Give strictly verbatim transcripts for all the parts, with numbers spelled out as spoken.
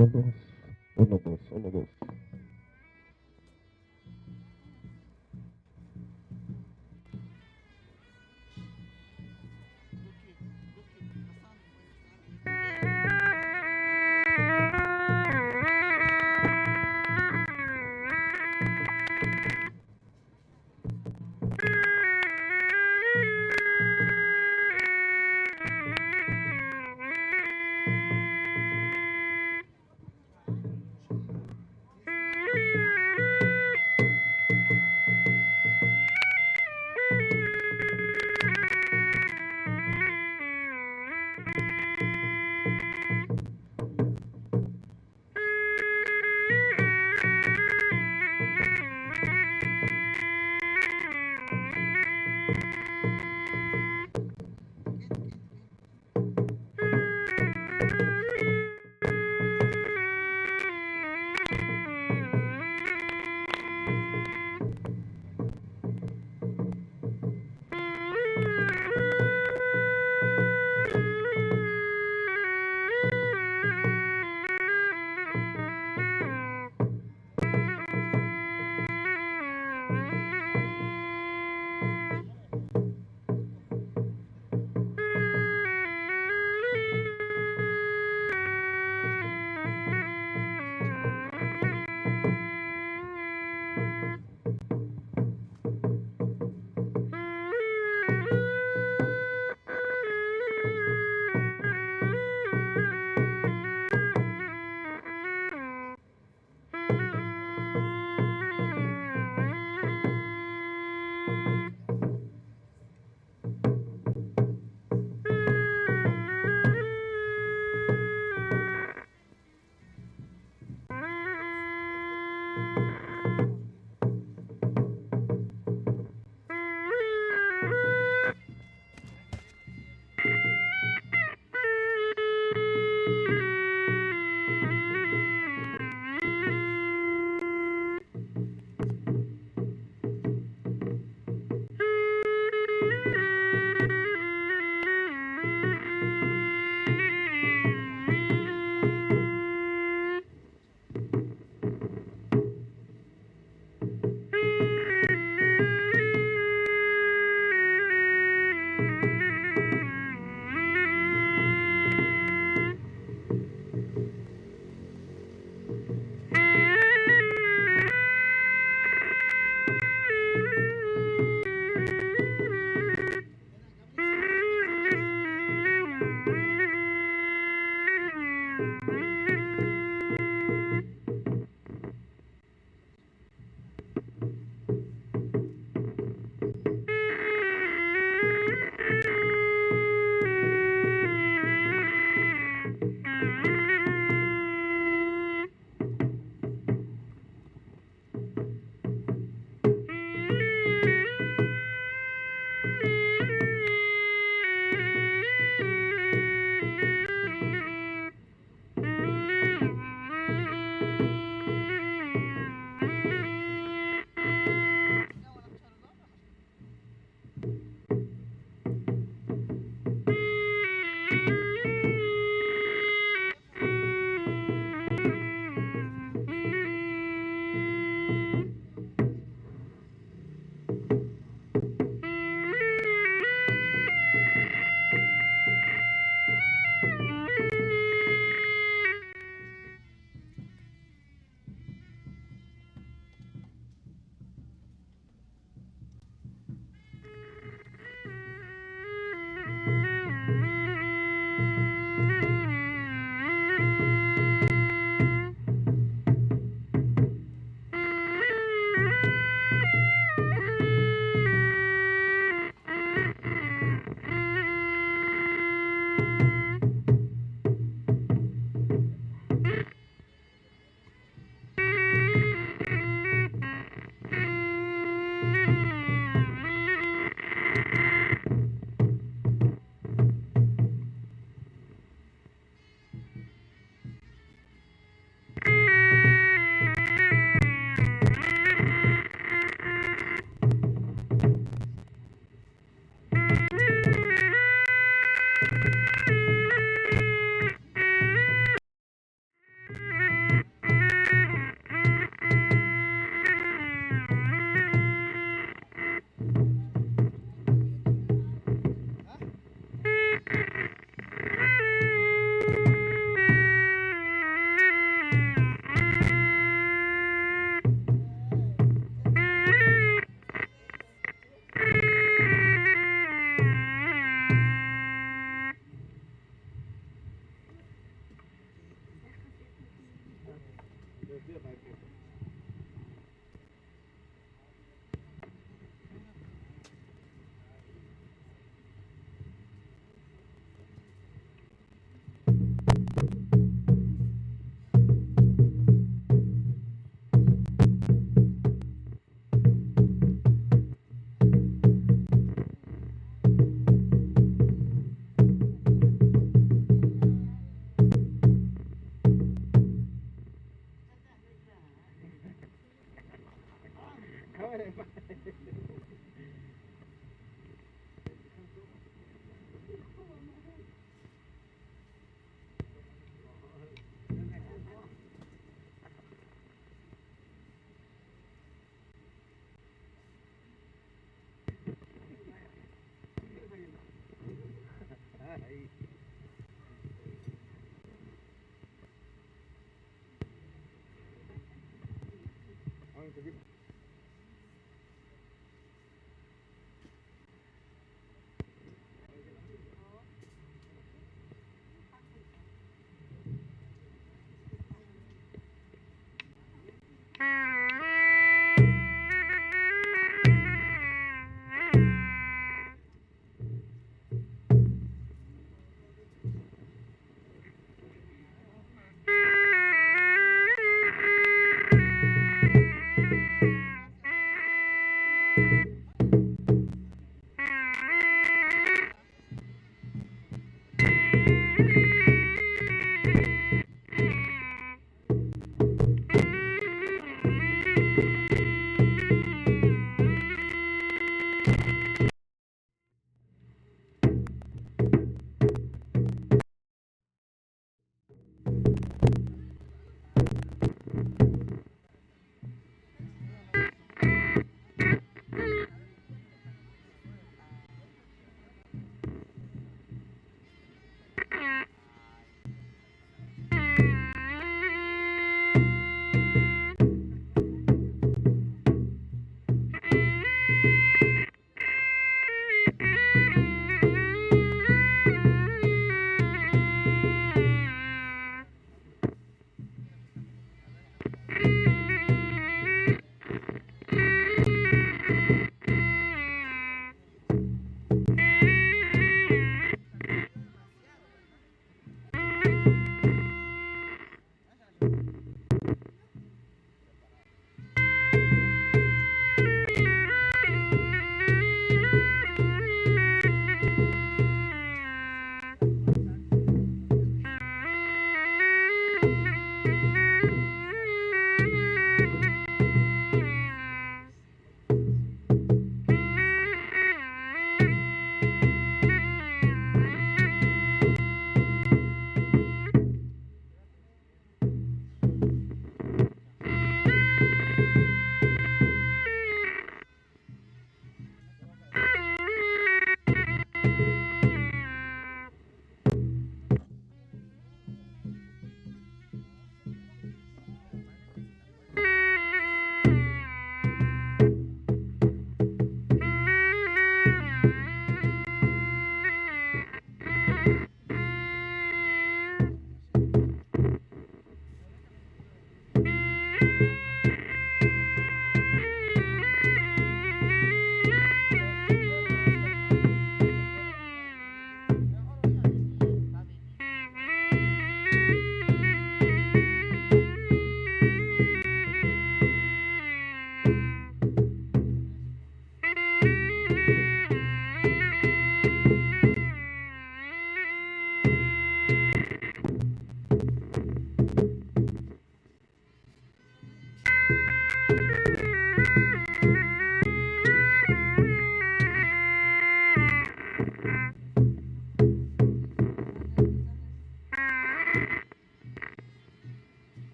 Uno, dos, uno, dos, uno, dos.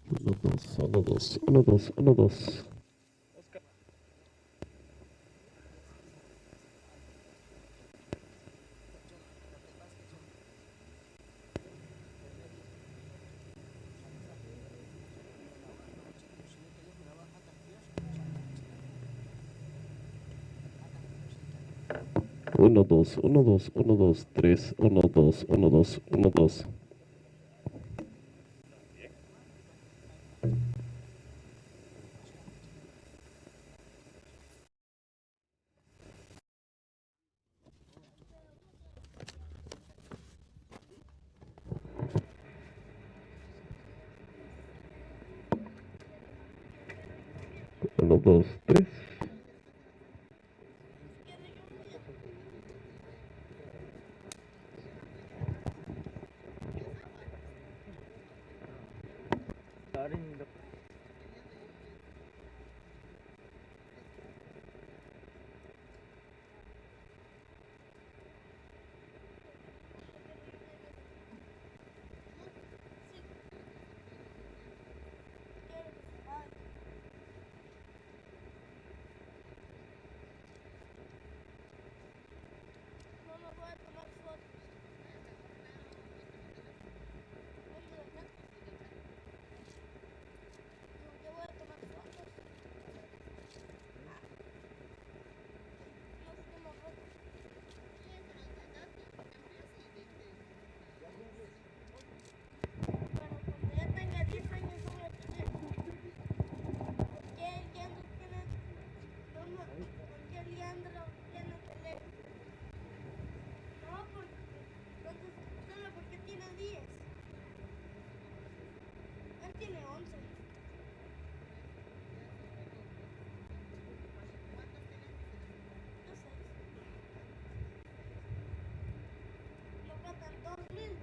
Uno, dos, uno, dos, uno, dos, uno, dos. Uno, dos, uno, dos, uno, dos, tres, uno, dos, uno, dos, uno, dos. Uno, dos, tres.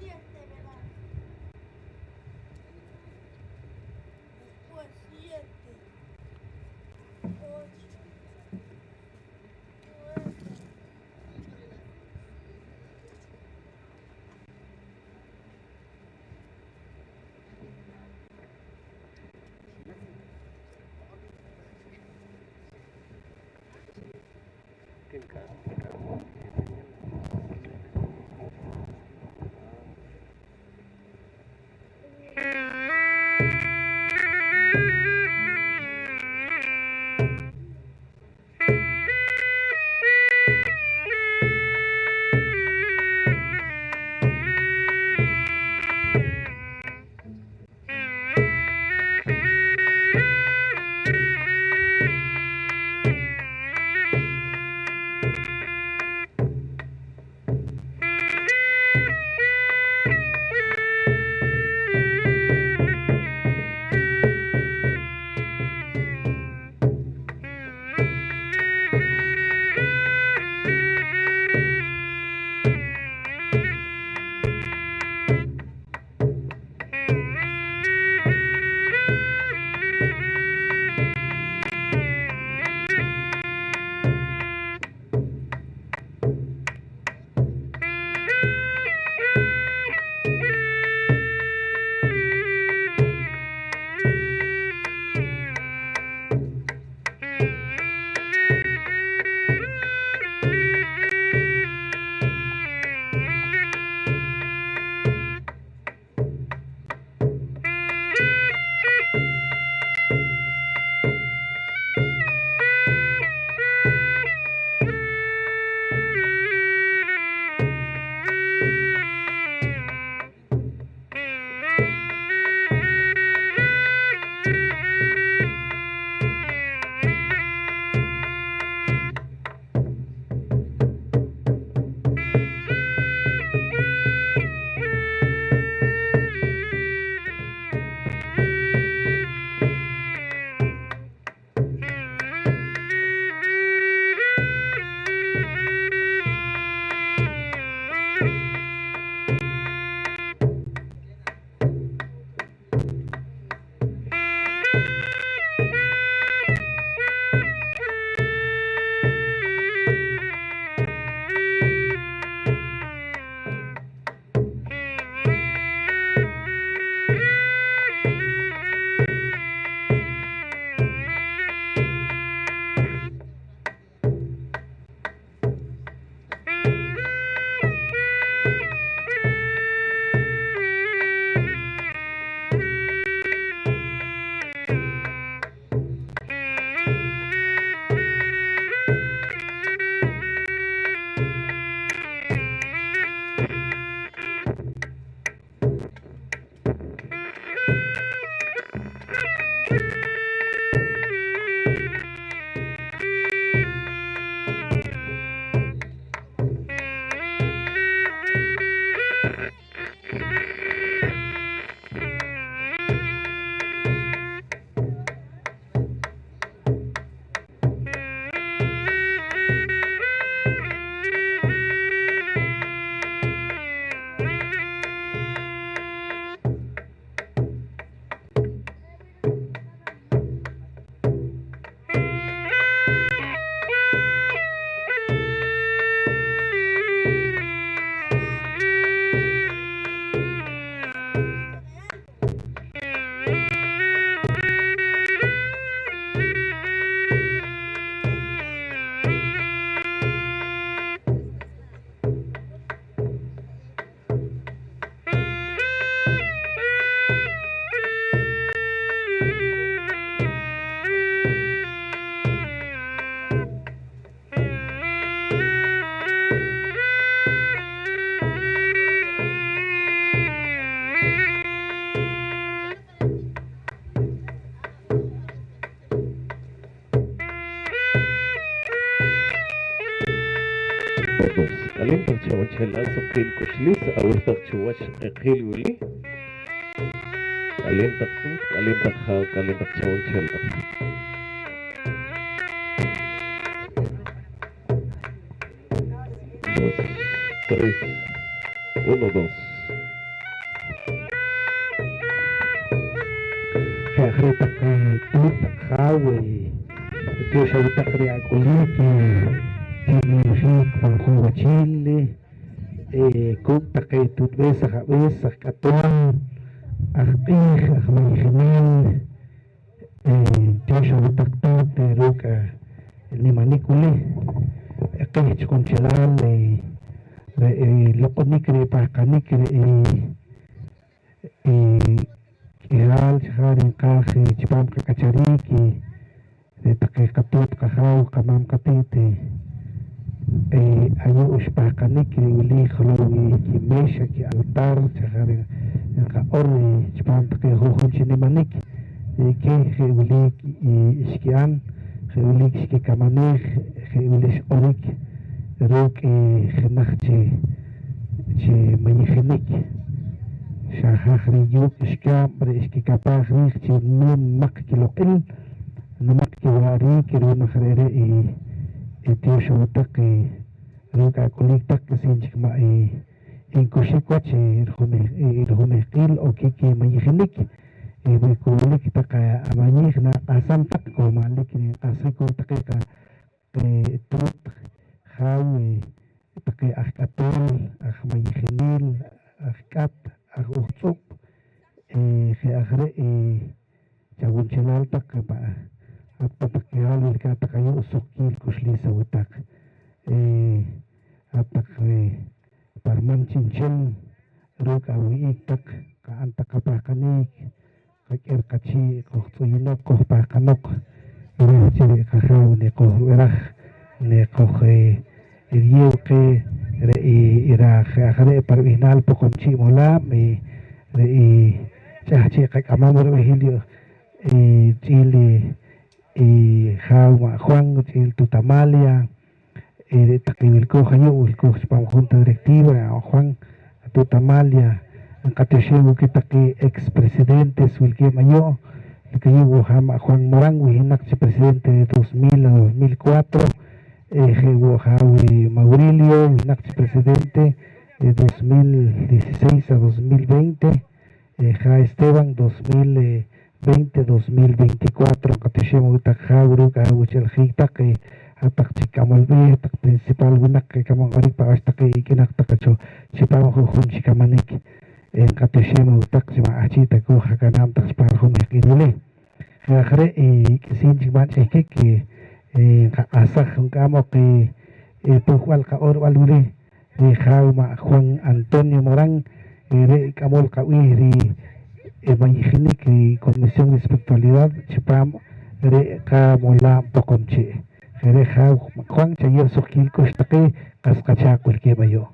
siete, ¿verdad? Después siete, ocho, nueve. K'alen taq chawunchel ar suqkiil k'uxlis, aweh taq chiwach q'eqil wili. K'alen taq tuut, k'alen taq jaaw, k'alen taq chawunchel ar. Dos, tres, uno, dos. Re' taqe tuut taq jaaw, eh, tiyoox aweh taq reh ak'uliik, eh, chi niljiik pan jun wachiil, eh, kuuk' taqe tuutb'ees, ajab'ees, aj k'atool, aj q'iij, aj mayijiniil, eh, tiyoox aweh taq tuut, eh, ruuk', eh, nimanik wili. Eh, q'ih chi qunchelaal, eh, re', eh, loq'onik reh pahqanik, re', eh, eh, k'ihaal xa je' re' nqaaj, eh, chipam qak'achariik, eh, re' taqe qatuut qajaaw, qamaam qati't, eh, eh, ayu' xpahqanik, re' wili jolow, eh, kimeex, ki'altar xa je' re' nqaq'or, eh, chipam taqe ju'jun chi nimanik, eh, keh je' wili, eh, xki'an, je' wili xkikamanej, je' wili xq'orik ruuk', eh, jenaj chi, chi mayijinik. Xa haj re' yuuq' k'ixkaab' re' xkikapaaj riij chi nimaq kiloq'il, nimaq kiwa'riik, ru'um aj re're', eh, eh, tiyoox aweh taq, eh, ruuk' ak'uliik taq, k'isiin chik ma', eh, nkuxik wach, eh, rijumeh-, eh, rijumehq'iil okik, eh, mayijinik. Eh, wi ku wilik taq, eh, amayiij naq'ahsam taq, ku manlik nq'ahsjik wo' taqe qa-, eh, tuut jaaw, eh, taqe aj k'atool, aj mayijiniil, aj k'at, aj uhtz'ub', eh, je' aj re', eh, chawunchelaal taq pa, hat pa taq k'ihaal wilkaat taq ayu', suqkiil k'uxliis aweh taq. Eh, hat taq, eh, pa riman chi'nchel ruuk' awih'ik taq, qa'n taq qapahqanik, qak'er qachii', qojtz'uyunoq, qojpahqanoq, reh chi re' qajaaw niqojrub'iraj, niqoj, eh, riyeew qeh re' i, i raaj aj re' pa rib'ihnaal Poqomchi' Molaab', eh, re' i ch'ahchi' qak'amam rib'ehil yu-, eh, ch'iil i, i jaaw ma' Juan, ch'iil tuut Amalia, eh, re' taqe wilkooj ayu', wilkooj chipam junta directiva, Juan, atuut Amalia, nqatioxem wo' keh taqe ex presidentes wilkeeb' ayu', wilkeeb' wo' ha' ma' Juan Morán, wihnaq chi presidente de dos mil a dos mil cuatro, eh, je' wo' jaaw, eh, Maurilio, wihnaq chi presidente de dos mil dieciséis a dos mil veinte, eh, jaaw Esteban, dos mil veinte, dos mil veinticuatro, nqatioxem aweh taq jaaw ruuk' awucheljiik taq, eh, hat taq chik k'amol b'eeh, hat taq principal winaq, eh, kamam q'orik pan wach taqe ik'inaq taq cho chipam ju'jun chi kamanik, eh, nqatioxem aweh taq chi ma' k'ahchi' ta ku qakanaab' taq chipam rijumehq'iil wili. Je' aj re', eh, k'isiin chik ma' nch'ihkik, eh, eh, nqaq'ahsaj junk'aam oq, eh, eh, puhb'al qaq'orb'al wili. Re' jaaw ma' Juan Antonio Morán, eh, re' k'amol qab'iih ri, eh, mayijinik, ri Comisión de Espiritualidad chipam re' qamolaab' Poqomchi'. Je' re' jaaw ma' Juan, chayeew suqkiil k'ux taqe qas qachaaq' wilkeeb' ayu'.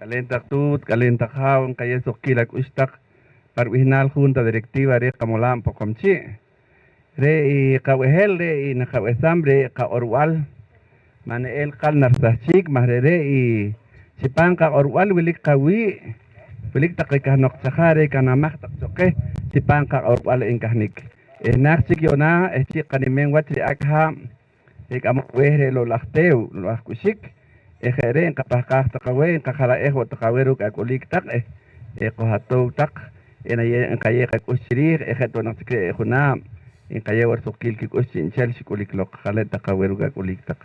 K'aleen taq tuut, k'aleen taq jaaw, nqayeew suqkiil ak'ux taq pa rib'ihnaal Junta Directiva reh qamolaab' Poqomchi'. Re' i qab'ehel, re' i naqab'ehsam, re' qaq'orb'al ma' ne'el qal narisahchiik, maj re're' i chipam qaq'orb'al wilik qawii', wilik taqe kahnoq chajaa reh kanamaj taq cho qeh chipam qaq'orb'al enkahnik. Eh, naah chik yu'naak eh chi' qanimem wach ri ak' haab', re' k'amol b'eeh, re' loq'laj teew, loq'laj k'uxik, eh, je' re' nqapahqaaj taq aweh, nqajala'ej wo' taq aweh ruuk' ak'uliik taq, eh, eh, qojatoow taq, eh, nayeew, nqayeew qak'ux chi riij, eh, je' ta wo' naq chik re' junaab' nqayeew wo' risuqkiil kik'ux chi'nchel xik'ulik loq. Jale' taq aweh ruuk' ak'uliik taq.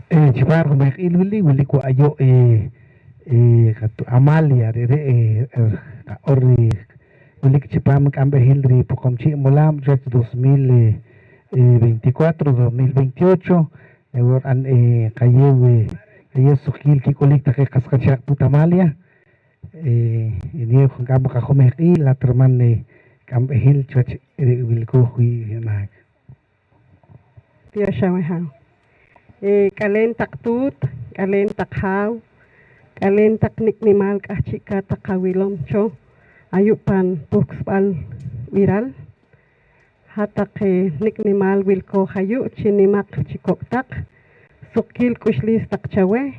Eh, chipam rijumehq'iil wili, wilik wo' ayu', eh, eh, qatu-, Amalia, re're', eh, eh, qaq'or ri wilik chipam k'amb'ehil ri Poqomchi' Molaab' chiwach dos mil, eh, eh, veinticuatro, dos mil veintiocho, eh, wo' ri'an, eh, qayeew, eh, qayeew suqkiil kik'ulik taqe qas qachaaq' tuut Amalia, eh, niyeew junk'aam qajumehq'iil, hat riman, eh, k'amb'ehil chiwach re' wilkooj wii' yu'naak. Tiyoox aweh haaw. Eh, k'aleen taq tuut, k'aleen taq jaaw, k'aleen taq nik' nimaal k'ahchi'kaat taq awilom cho ayu' pan puhksb'al b'iral. Hat taq, eh, nik' nimaal wilkooj ayu' chi nimaq chi kok' taq, suqkiil k'uxliis taq chaweh.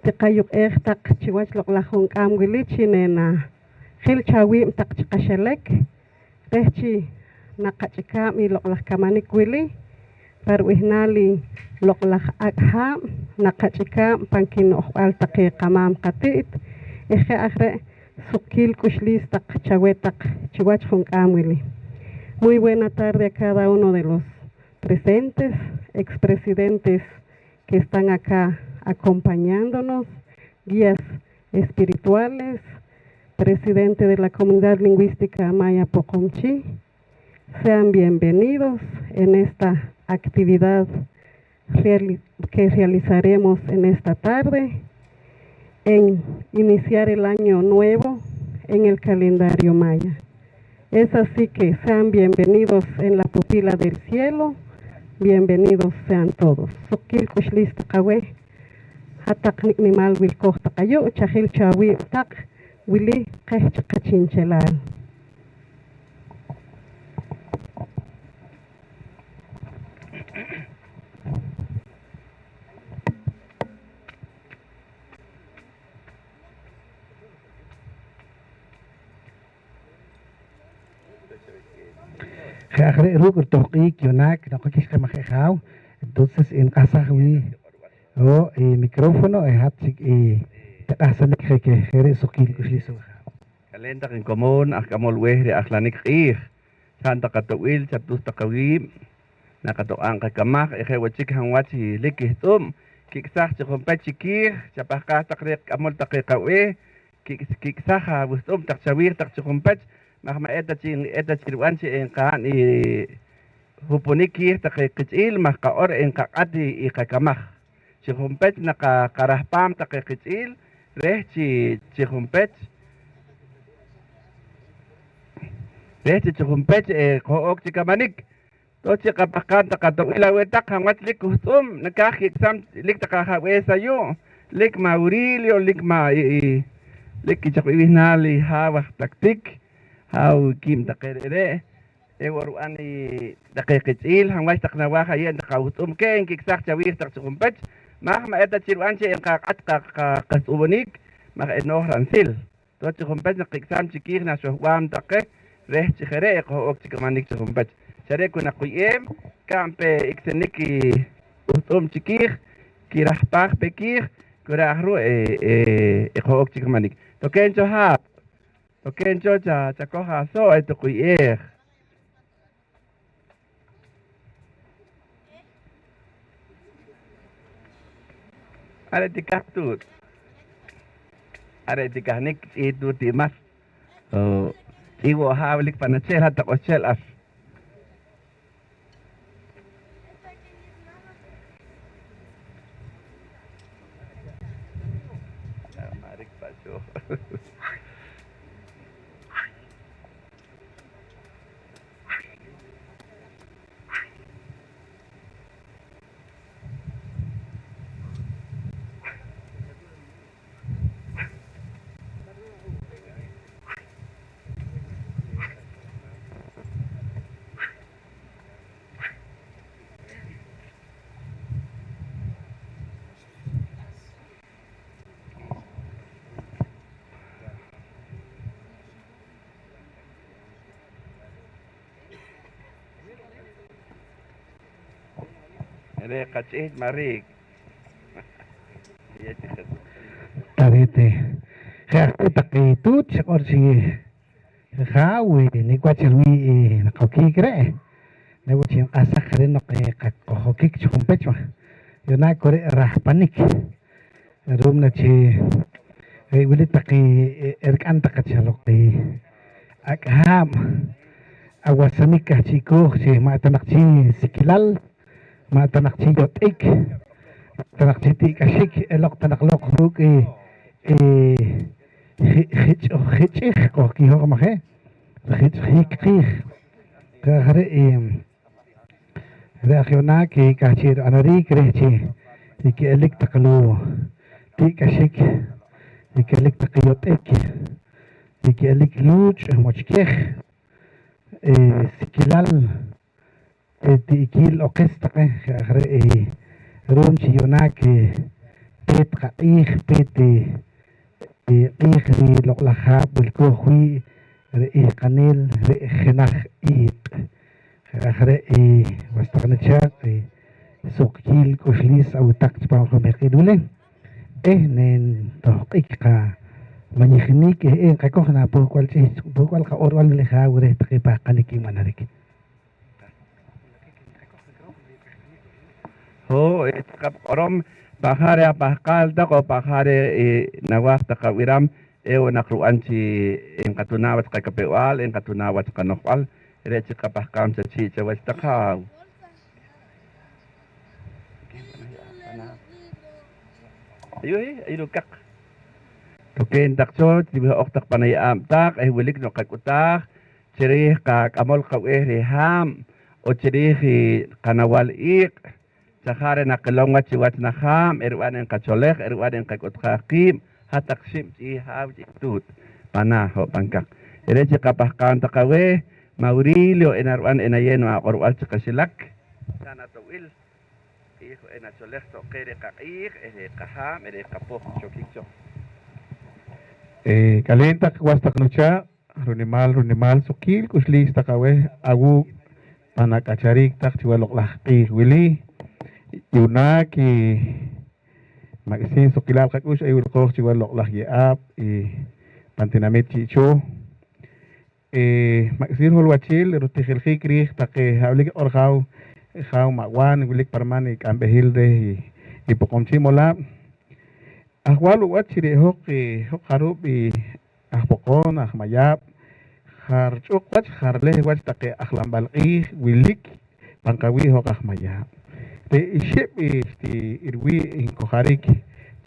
Tiqayuq'eej taq chiwach loq'laj junk'aam wili chi nenajil cho awiib' taq chi qaxilak reh chi naqach'ikaab' i loq'laj kamanik wili, pa rib'ihnaal i Loq'laj Ak' Haab' naqach'ikaab' pan kino'jb'al taqe qamaam qati't, eh je' aj re' suqkiil k'uxliis taq chaweh taq chiwach junk'aam wili. Muy buena tarde a cada uno de los presentes, expresidentes que están acá acompañándonos, guías espirituales, presidente de la Comunidad Lingüística Maya Poqomchi'. Sean bienvenidos en esta actividad reali-, que realizaremos en esta tarde en iniciar el año nuevo en el calendario maya. Es así que sean bienvenidos en la pupila del cielo, bienvenidos sean todos. Suqkiil k'uxliis taq aweh, hat-taq nik' nimaal wilkooj taq ayu', chajil cho awiib' taq, wili qeh chi qachi'nchelaal. Je' aj re' ruuk' ritohq'ik yu'naak noq kix qimaj ijaaw, entonces nq'ahsaj wii' wo' i micrófono, eh, hat chik i tiq'ahsanik je keh. Je' re' suqkiil k'uxliis aweh. K'aleen taq nkomoon aj k'amol b'eeh reh ajlanik q'iij, cha'n taq ato'b'il, chatus taq awiib', naqatoq'aab' qakamaj, eh, je' wo' chik hab' wach i lik kihtz'ub', kik'saj chi junpech chikiij, chapahqaaj taq reh qak'amol taqe qab'eeh, kik-, kik'saj awihtz'ub' taq chawiij taq chi junpech, maj ma' eta chi, eta chi rib'an chi enqa'n i jupunik kiij taqe qich'iil, maj qaq'or enqaq'at i, i qakamaj. Chi junpech naqa-, qarahpaam taqe qich'iil reh chi, chi junpech, reh chi, chi junpech, eh, qoho'ok chi kamanik. Tooch chi qapahqaam taq ato'b'il aweh taq, hab' wach lik kuhtz'ub' nakaaj kik'sam, lik taq ajab'ees ayu', lik ma' Aurilio, lik ma' i, i, lik i chaq b'ih bihnaal i haaw aj Tactic, haaw kiib' taqe re're', eh wo' rib'an i taqe qich'iil, hab' wach taq nawaaj aye'em taq awuhtz'ub' keh nkik'saj chawiij taq chi junpech, maj ma' eta chi rib'an chi enqaq'at qa-, qa-, qahtz'ub'unik, maj enooj ransil. Tooch chi junpech naqik'sam chikiij, naxohb'aam taqe reh chi je' re' eqoho'ok chi kamanik chi junpech. Xa re' ku naquy'eem, ka'n pe ik'sinik i uhtz'ub' chikiij, kirahpaaj pe kiij, ku re' aj ru' e, e, eqoho'ok chi kamanik. Tokeen cho haab', tokeen cho, cha-, chakoj aso', etuquy'eej. Are' tikah tuut. Are' tikahnik ch'iil tuut Ti'mal. Oo, ch'iil wo' haaw wilik pan ache'l, hat taq oxchel ar. Re' qach'ihch' ma' riik. Tareet, eh, je' aj re' taq i tuut xiq'or chi, jaaw, wi nik' wach riwii' i naqokiik re', re' wo' chi nq'ahsaj je re' noq, eh, qaqojokik chi junpech, wa. Yu'naak ku re' rahpanik. Ru'um na chi re' wili taq i, e, erik'am taq wach loq i ak' haab', awasanik k'ahchi'kooj chi ma' ta naq chi sikilal, ma' ta naq chi yot'ik, ma' ta naq chi ti'k'axik, eloq ta naq loq ruuk' i, i ji-, jich'o-, jich'ij qojkihoj maje', rijich'jiik qiij. Je' aj re', i Re' aj yu'naak k'ahchi' rib'anariik reh chi i ke'elik taq luu' ti'k'axik, i ke'elik taq yot'ik, i ke'elik luuch' mochkej, eh, sikilal, eh, ti'kiil oqis taqe, je' aj re', eh, ru'um chi yu'naak, eh, peet qaq'iij, peet, eh, i q'iij ri loq'laj haab' wilkooj wii' ri ihqanil re' jenaj iiq'. Je' aj re', i was taq nichaaq', i suqkiil k'uxliis aweh taq chipam i jumehq'iil wili eh neentohq'ik qamayijinik eh enqakoj na pohkb'al ch'ihch' pohkb'al qaq'orb'al wili jaaw reh taqe pahqanik nb'anarik. Ho' eh, chik qaq'orom pa' ja' reh apahqaal taq on pa' ja' reh eh nawaaj taq qab'iram, ewo' naq rub'an chi enqatunaab' wach qakapew-b'al, enqatunaab' wach qano'jb'al. Re' chik qapahqaam chachii' chawach taq haaw. Ayuhi, ayuh rukaq. Rukeen taq cho chi wih'oq taq pan aye'aab' taq eh wilik noq qak'utaaj chi riij qak'amol qab'eeh rihaab' on chi riij i qanawal iiq'. Xa ja' re' naqilom wach chiwach najaab' erib'an enqacholej, erib'an enqak'utjaaj qiib' hat-taq xib' ch'iil haaw ch'iil tuut pan naah ho' pan kaq. Re' chi qapahqaam taq aweh, Maurilio enarib'an enayew aq'orb'al chi qaxilak, xa nato'b'il q'iij enacholej cho qeh reh qaq'iij eh reh qahaab' eh reh qapoh xokik cho. Eh, k'aleen taq was taq nuchaaq', runimaal, runimaal, suqkiil k'uxliis taq aweh awuuk' pan ak'achariik taq chiwach loq' laj q'iij wili. Yu'naak i ma' k'isiin suqkilaal qak'ux, ay wilqooj chiwach loq' laj ye'aab' i pan tinamit Chi' Chooh. Eh, ma' k'isiin holwachiil rutijiljiik riij taqe ha' wilik riq'or jaaw, jaaw Ma'wan wilik pa riman i k'amb'ehil reh i, i Poqomchi' Molaab'. Ajwal wo' wach chi re' hoj, eh, hoj jaruub' i aj Poqon, aj Mayaab', ja rich'uq wach, ja rileh wach taqe ajlanb'al q'iij wilik pan qawii' hoj aj Mayaab'. Re' ixib' i xti riwii' nkojarik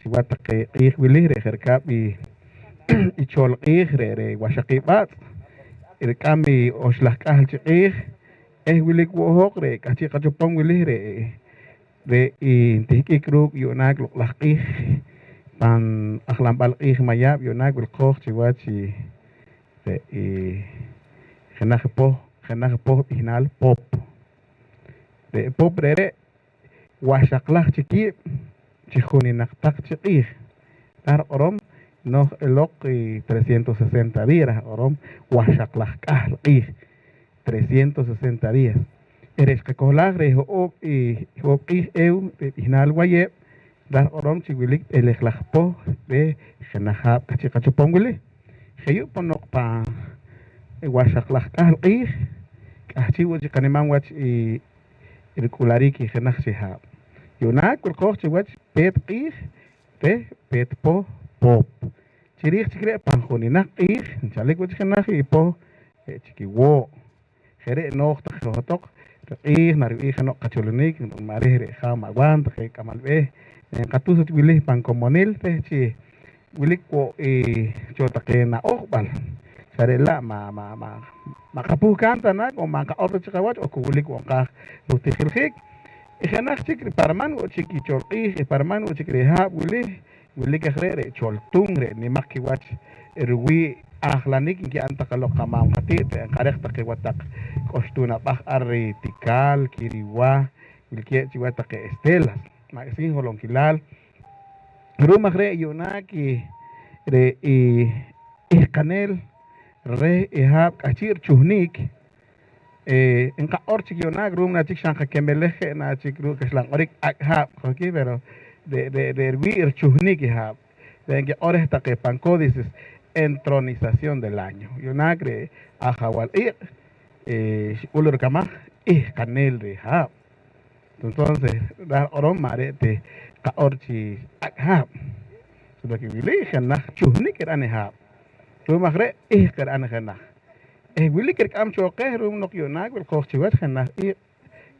chiwach taqe q'iij wili, re' je' rikab' i, i chol q'iij, re', re' waxaqiib' b'aatz', rik'am i oxlaj k'ahl chi q'iij, eh wilik wo' hoj re' k'ahchi' qachopom wili, re', re' i ntihk'ik ruuk' yu'naak loq' laj q'iij pan ajlanb'al q'iij Mayaab', yu'naak wilqooj chiwach i, re' i jenaj poh, jenaj poh b'ihnaal Pop. Re' Pop re're' waxaqlaj chi kiib' chi juninaq taq chi q'iij. Raaj riq'orom, nooj eloq i trescientos sesenta días, raaj riq'orom, waxaqlaj k'ahl q'iij, trescientos sesenta días. Eh re' xqakohlaaj reh ho'oob' i, ho'oob' q'iij eew, re' b'ihnaal Wayeeb', raaj riq'orom chi wilik b'elejlaj poh reh jenaj haab' k'ahchi' qachopom wili. Je' yu' ponoq pan waxaqlaj k'ahl q'iij, k'ahchi' wo' chik qanimam wach i rik'ulariik i jenaj chi haab'. Yu'naak wilqooj chiwach peet q'iij reh peet poh Pop. Chiriij chik re' pan juninaq q'iij nchalik wach jenaj i poh, re' chik i wooq'. Je' re' nooj taq johtoq riq'iij narib'ih jeno' qacholonik, ma' reh re' jaaw Ma'wan, taqe k'amal b'eeh, nqatus wach wili pan komonil reh chi wilik wo' i cho taqe na'ojb'al, xa re' la' ma', ma', ma', ma' qapuhkaam ta naak on ma' nqaq'or ta chi qawach on ku wilik wo' nqaaj rutijiljiik. I jenaj chik pa riman wo' chik i chol q'iij, i pa riman wo' chik reh haab' wili, wilik aj re', re' Choltung, re' nimaq kiwach ruwii' ajlanik nki'an taq loq qamaam qati't, re' nqarej taqe wataq k'uxtuun ab'aj ar ri Tikal, Kiriwa, wilkeeb' chiwach taqe Estelas, ma' k'isiin holonkilaal. Ru'um aj re' yu'naak i, re' i ihqaneel reh i haab' k'ahchi' richuhnik, eh, nqaq'or chik yu'naak ru'um na chik xa nqakemelej je' na chik ruuk' kaxlan q'orik ak' haab', qojkih, pero re', re', re' riwii' richuhnik i haab'. Re' nkiq'or reh taqe pan códices entronización del año. Yu'naak re' ajawal iq', eh, xik'ul rikamaj ihqaneel reh haab'. Entonces, raaj riq'orom ma' re' ta qaq'or chi ak' haab', sino que wili jenaj chuhnik ri'an i haab'. Ru'um aj re' ihq ri'an jenaj. Eh, wilik rik'am cho qeh ru'um noq yu'naak wilqooj chiwach jenaj iq'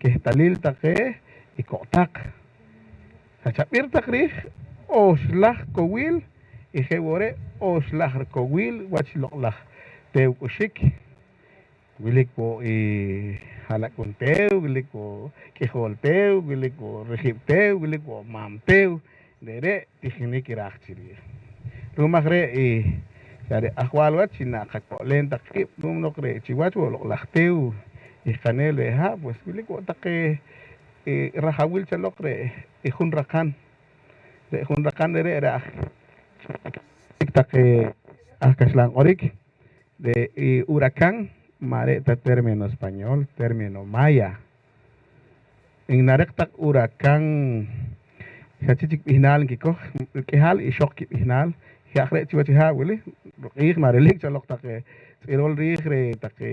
kehtalil taqe i ko'taq. Xa chab'ir taq riij oxlaj kowiil, i je' wo' re' oxlaj rikowiil wach loq'laj teew k'uxik. Wilik wo' i ha'lak'un teew, wilik wo' k'ijool teew, wilik wo' rijib' teew, wilik wo' maam teew. Re're' tijinik iraaj chi riij. Ru'um aj re' i xa re' ajwal wach chi naqako'leem taq qiib' ru'um noq re' chiwach wo' loq'laj teew ihqaneel reh haab', pues wilik wo' taqe, eh, rajawil cho loq re' i jun raqan. Re' jun raqan re're' re' aj, taqe aj kaxlan q'orik. Re' i huracán ma' re' ta término español, término maya. nnareq taq huracán, xa chi chik b'ihnaal nkikoj, k'ihaal ixoq kib'ihnaal. Je' aj re' chiwach i haa' wili, ruq'iij narilik cho loq taqe tz'irol riij reh taqe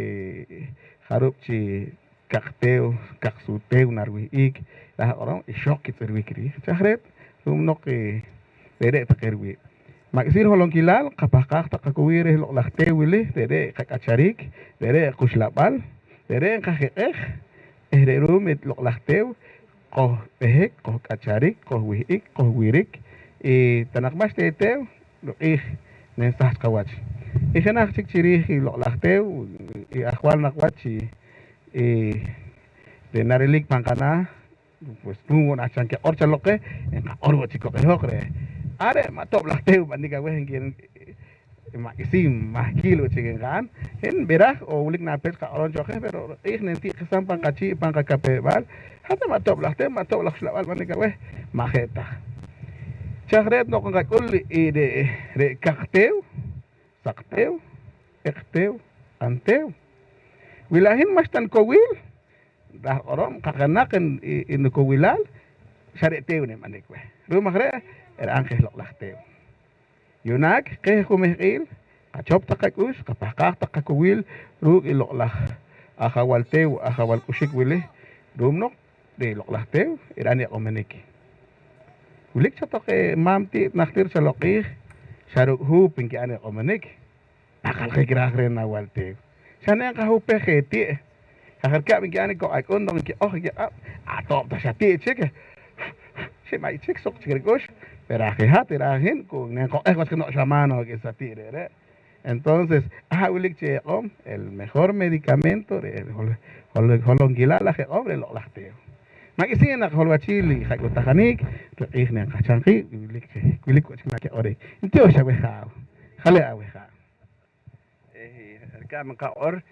jarub' chi kaq teew, kaq suut teew nariwih'ik, raaj q'orom, ixoq kitz'irwik riij. Chaj reet, ru'um noq, eh, re're' taqe riwii'. Ma' k'isiin riholonkilaal, qapahqaaj taq qakowil reh loq' laj teew wili, re're' qak'achariik, re're' quxlab'al, re're' nqajiq'ej, eh, re' ru'um i loq' laj teew qojb'ehik, qojk'acharik, qojwih'ik, qojwirik, i ta naq ma'xta teew, ruq'iij nensahch qawach. I jenaj chik chi riij i loq' laj teew, i ajwal naq wach chi, eh, re' narilik pan qanaah, pues, ru'um wo' nahcham kiq'or cho loq qeh, nqaq'or wo' chik koq i hoj reh. Are' ma' toob' laj teew nb'anik aweh, nki, ma' k'isiin mahkil wo' chik nqa'n. Hin nb'iraj on wilik na pech qaq'orom cho qeh, pero q'iij nenti'jisam pan qachii', pan qakapew-b'al, hat ma' toob' laj teew, ma' toob' laj uxlab'al nb'anik aweh, ma' je' ta. Chaj reet noq nqak'ul i re', re' kaq teew, saq teew, eq teew, q'an teew. Wi la' hin ma'xta nikowil, raaj q'orom, qajenaq i, i, i nukowilal, xa re' teew nib'anik weh. Ru'um aj re', era'n qeh loq' laj teew. Yu'naak qeh jumehq'iil, qachop taq qak'ux, qapahqaaj taq qakowil ruuk' i loq' laj ajawal teew, ajawal k'uxik wili, ru'um noq re' loq' laj teew ira'n i q'omanik. Wilik cho taqe maam ti't najtir cho loq' q'iij, xa ruuk' huup nki'an i q'omanik. Paqaljik raaj reh nawal teew. Xa ne nqahupej je ti'. Xa je' rikab' nki'an i koq ak'un noq nkiq'oj i kiq'ab', atoob' ta xa ti' chik. Xib'ay chik suq chik rik'ux. Pero aj i hat, iraaj hin, ku nenqoq'ej wach jeno' xamaan noq i sa ti' re're'. Entonces, aha' wilik chi eq'om, el mejor medicamento, re' hol-, hol-, holonkilaal laj eq'om, re' loq' laj teew. Ma' k'isiin naq holwachiil i qak'uhtajanik, ruq'iij nenqahcham qiib', wilik chi, wilik wo' chik na kiq'orik. Ntiox aweh haaw. Jale' aweh haaw. Eh, rikab' nqaq'or,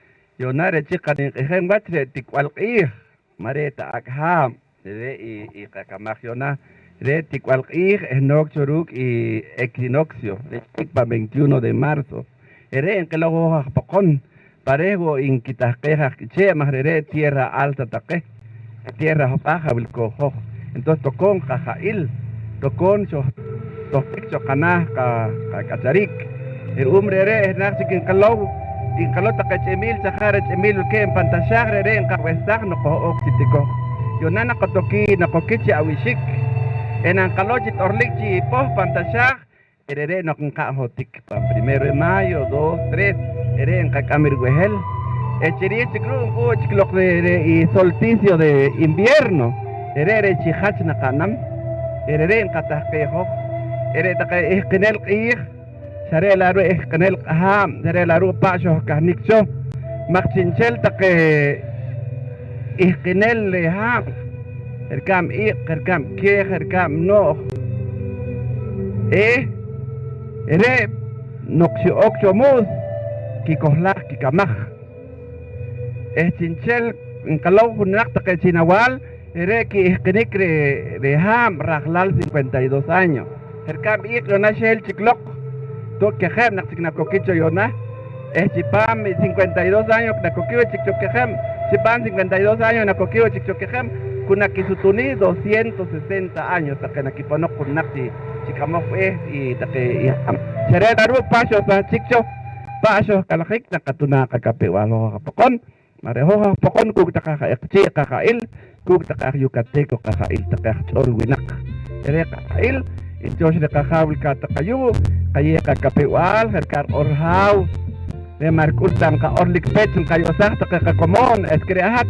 yu'na re' chik qanimq'ijem wach re' tikb'al q'iij, ma' re' ta ak' haab', re're' i, i qakamaj yu'na, re' tikb'al q'iij eh nook cho ruuk' i equinoccio, re' xq'ik pan veintiuno de marzo. Re're' nqilow hoj aj poqon, pa reh wo' nkitahqej aj k'ichee' maj re're' tierra alta taqe. Tierra job'aj awilkooj hoj. Entonces, tokoom qaja'il, tokoom cho, tohtik cho qanaah qa-, qak'achariik. Ru'um re're', jenaj chik nqilow, nqilow taqe ch'imiil chajariik ch'imiil wilkeeb' pan taxaaj, re're' nqab'ehsaj noq qoj-oq chi tikoj. Yu'na naqotokik, naqokik chi awixik. Eh, nanqalow chi t'orlik chi poh pan taxaaj, Re're' noq nqa'n johtik pan primero de mayo, dos, tres, re're' nqak'am rib'ehel. Eh, chi riij chik ru' nk'u' chik loq re', re' i solsticio de invierno, re're' re' chi jach naqa'nam, eh, re're' nqatahqej hoj. Eh, re' taqe ihqinel q'iij, xa re' la' ru' ihqinel haab', xa re' la' ru' pa' xojkahnik cho, maj chi'nchel taqe ihqinel reh haab', rikab' iq', rikab' keej, rikab' no'j, eh, re' noq xi'ok cho mu's, kikohlaj kikamaj. Eh, chi'nchel nqalow junaq taqe chinawaal, re're' ki'ihqinik reh, reh haab' rajlaal cincuenta y dos años. Je' rikab' iq' yu'na xel chik loq, to' kejeb' naq chik nakokik cho yu'na, eh, chipam i cincuenta y dos años nakokik wo' chik cho kejeb', chipam cincuenta y dos años nakokik wo' chik cho kejeb', ku nakisutunik doscientos sesenta años taqe nakiponoq junaq chi, chi k'amoj b'eeh i taqe i haab'. Xa re' ta ru' pa' xosahchik cho, pa' xojk'alajik, naqatunaak qakapew-b'al hoj aj poqon. Ma' re' hoj aj poqon kuuk' taqe aj eqchii' qaja'il, kuuk' taqe aj yucateco qaja'il, taqe aj ch'ol winaq. Re' qaja'il, ntiox reh qajaaw wilkaat taq ayu', qayeew qakapew-b'al, je' rikab' riq'or haaw, re' ma' rik'ul ta nqaq'or lik pech nqayosaj taqe qakomoon, es que re' hat,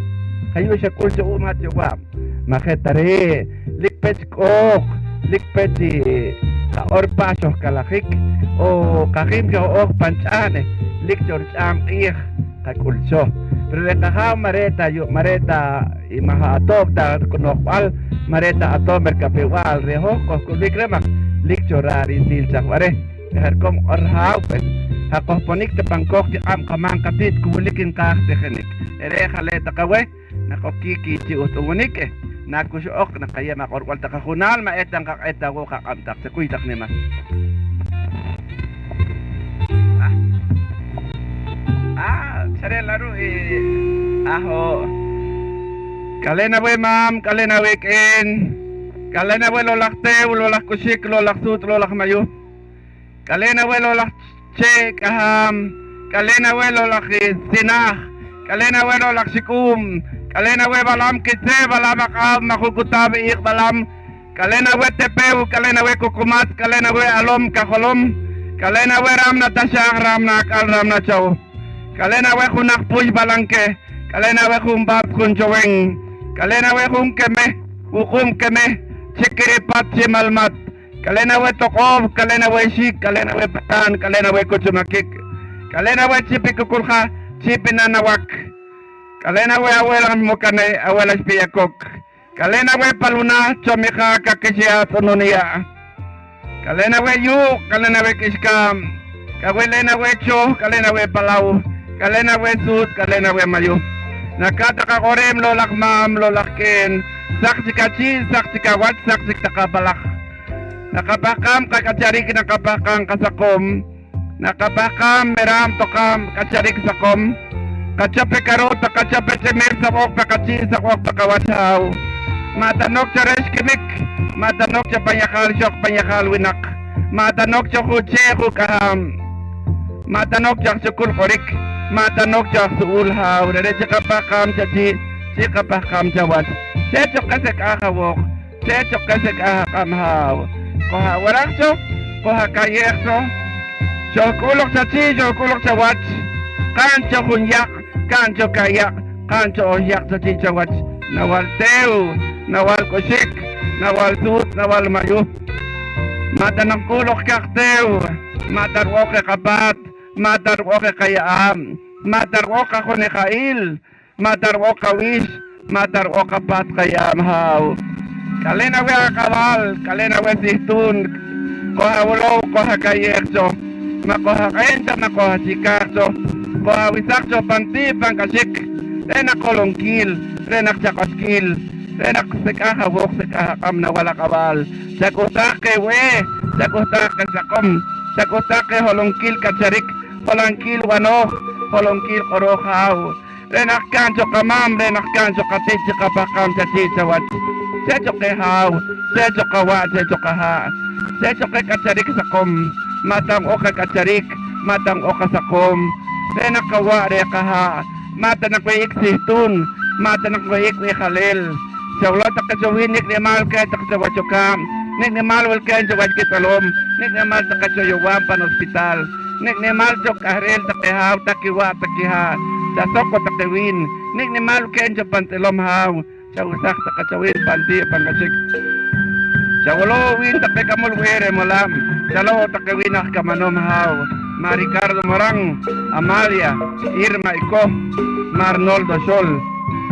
ayu' xak'ul cho wu'um hat yowaab'. Ma' je' ta re', lik pech k'ooq, lik pech i qaq'or pa' xojk'alajik, o qajim xoj-ooj pan ch'ahn, lik cho rich'aam q'iij qak'ul cho. Pero re' qajaaw ma' re' ta yu-, ma' re' ta i ma' atoob' ta rino'jb'al, ma' re' ta atoob' rikapew-b'al, re' hoj qojk'ulb'ik reh maj lik cho raar ri'sil chajb'al reh. Re' je' rikab' q'or haaw, pues, ja qojponik ta pan kooj kiq'ab' qamaam qati't ku wilik nqaaj tijinik. Re're' jale' taq aweh, naqokik chi uht'uunik, eh, nakuxo'q, naqayeew aq'orb'al taq ajunaal, ma' eta nqaq'et ta wo' qaq'ab' taq. Chakuy taq nimal. Ah, ah, xa re' la' ru', eh, ajo'. K'aleen aweh maam, k'aleen aweh k'een, k'aleen aweh lo'laj teew, lo'laj k'uxik, lo'laj suut, lo'laj mayuh. K'aleen aweh lo'laj chee' k'ahaam, k'aleen aweh lo'laj, eh, sinaaj, k'aleen aweh lo'laj xik'uum, k'aleen aweh b'alaam kitzeeb', b'alaam aq'ab', majun k'utaab' iiq' b'alaam, k'aleen aweh tepeew, k'aleen aweh kukumatz, k'aleen aweh alom kajolom, k'aleen aweh raam na taxaaj, raam na ak'al, raam na chaw, k'aleen aweh junaj puy b'alankeh, k'aleen aweh jun b'aat jun chowen, k'aleen aweh jun kemeh, wuq'uum kemeh, chi kiripat, chi malmat, k'aleen aweh toq'oob', k'aleen aweh xiik', k'aleen aweh pataan, k'aleen aweh kuchumakik, k'aleen aweh chip i kukulja, chip i nanawak, k'aleen aweh awelaj mukane', awelaj piyakok, k'aleen aweh paluna, chomija, kakixia, tz'ununiya'. K'aleen aweh yuuq', k'aleen aweh k'ixkaab', k'aleen aweh choh, k'aleen aweh palaw, k'aleen aweh suut, k'aleen aweh mayuh. Nakaat taq aq'oreem lo'laj maam, lo'laj k'een, saq chik achii', saq chik awach, saq chik taq ab'alaj. Naqapahqaam qak'acharik, naqapahqaam qasaqom, naqapahqaam meraam, toq'aab', k'acharik, saqom. Qachop pe karoota, qachop pe ch'imil, saq'oq pe qachii', saq'oq pe qawach haaw. Ma' ta noq cho reh xkimik, ma' ta noq cho pan yajaal ixoq, pan yajaal winaq, ma' ta noq cho jun chee' jun k'ahaam, ma' ta noq cho aj chukul q'orik, ma' ta noq cho aj su'uul haaw, re're' chi qapahqaam chachii', chi qapahqaam chawach. Xew cho qeh sek'aj awooq, xew cho qeh sek'aj aq'ab' haaw. Qojawiraj cho, qojakayeej cho, xojk'ul loq chachii', xojk'ul loq chawach, qa'n cho jun yaq', ka'n cho ka'yaq', qa'n cho oxyaq' chachii' chawach, nawal teew, nawal k'uxik, nawal suut, nawal mayuh. Ma' ta noq k'ul oq kaq teew, ma' ta rub'oq qeh qapaat, ma' ta rub'oq qeh qaye'aab', ma' ta rub'oq qajunija'il, ma' ta rub'oq qawiix, ma' ta rub'oq qapaat qaye'aab' haaw. K'aleen aweh aq'ab'al, k'aleen aweh sihtuun, qojawolow, qojakayeej cho, ma' qojaq'een cho, ma' qojachikaj cho, qojawesaj cho pan ti' pan k'axik. Re' naq holonkiil, re' naq chaq'ochkiil, re' naq sek'aj awooq, sek'aj aq'ab' nawal aq'ab'al. Chak'uhtaaj qeh b'eeh, chak'uhtaaj qeh saqom, chak'uhtaaj qeh holonkiil k'acharik, holonkiil b'anooj, holonkiil q'orooj haaw. Re' naq ka'n cho qamaam, re' naq ka'n cho qati't chi qapahqaam chachii' chawach. Xew cho qeh haaw, xew cho qawa', xew cho qahaa', xew cho qeh k'acharik saqom, ma' ta nq'oq qak'acharik, ma' ta nq'oq qasaqom. Re' naq qawa', re' qahaa', ma' ta naq wih'ik sihtuun, ma' ta naq wih'ik b'ijaleel. Xawlow taq qeh cho wiin nik' nimaal wilkeeb' taq cho wach cho kaab', nik' nimaal wilkeeb' cho wach kitz'alom, nik' nimaal taq qeh cho yowaam pan hospital, nik' nimaal cho k'ahreel taqe haaw, taq kiwa', taq kihaa', xa soq wo' taqe wiin, nik' nimaal wilkeeb' cho pan tz'ilom haaw, xawesaj taq qeh cho wiin pan ti' pan k'axik. Xawolow wiin taqe k'amol b'eeh reh molaab', xalow wo' taqe wiin aj kamanom haaw, ma' Ricardo Morán, Amalia, Irma Ikoh, ma' Arnoldo Xol.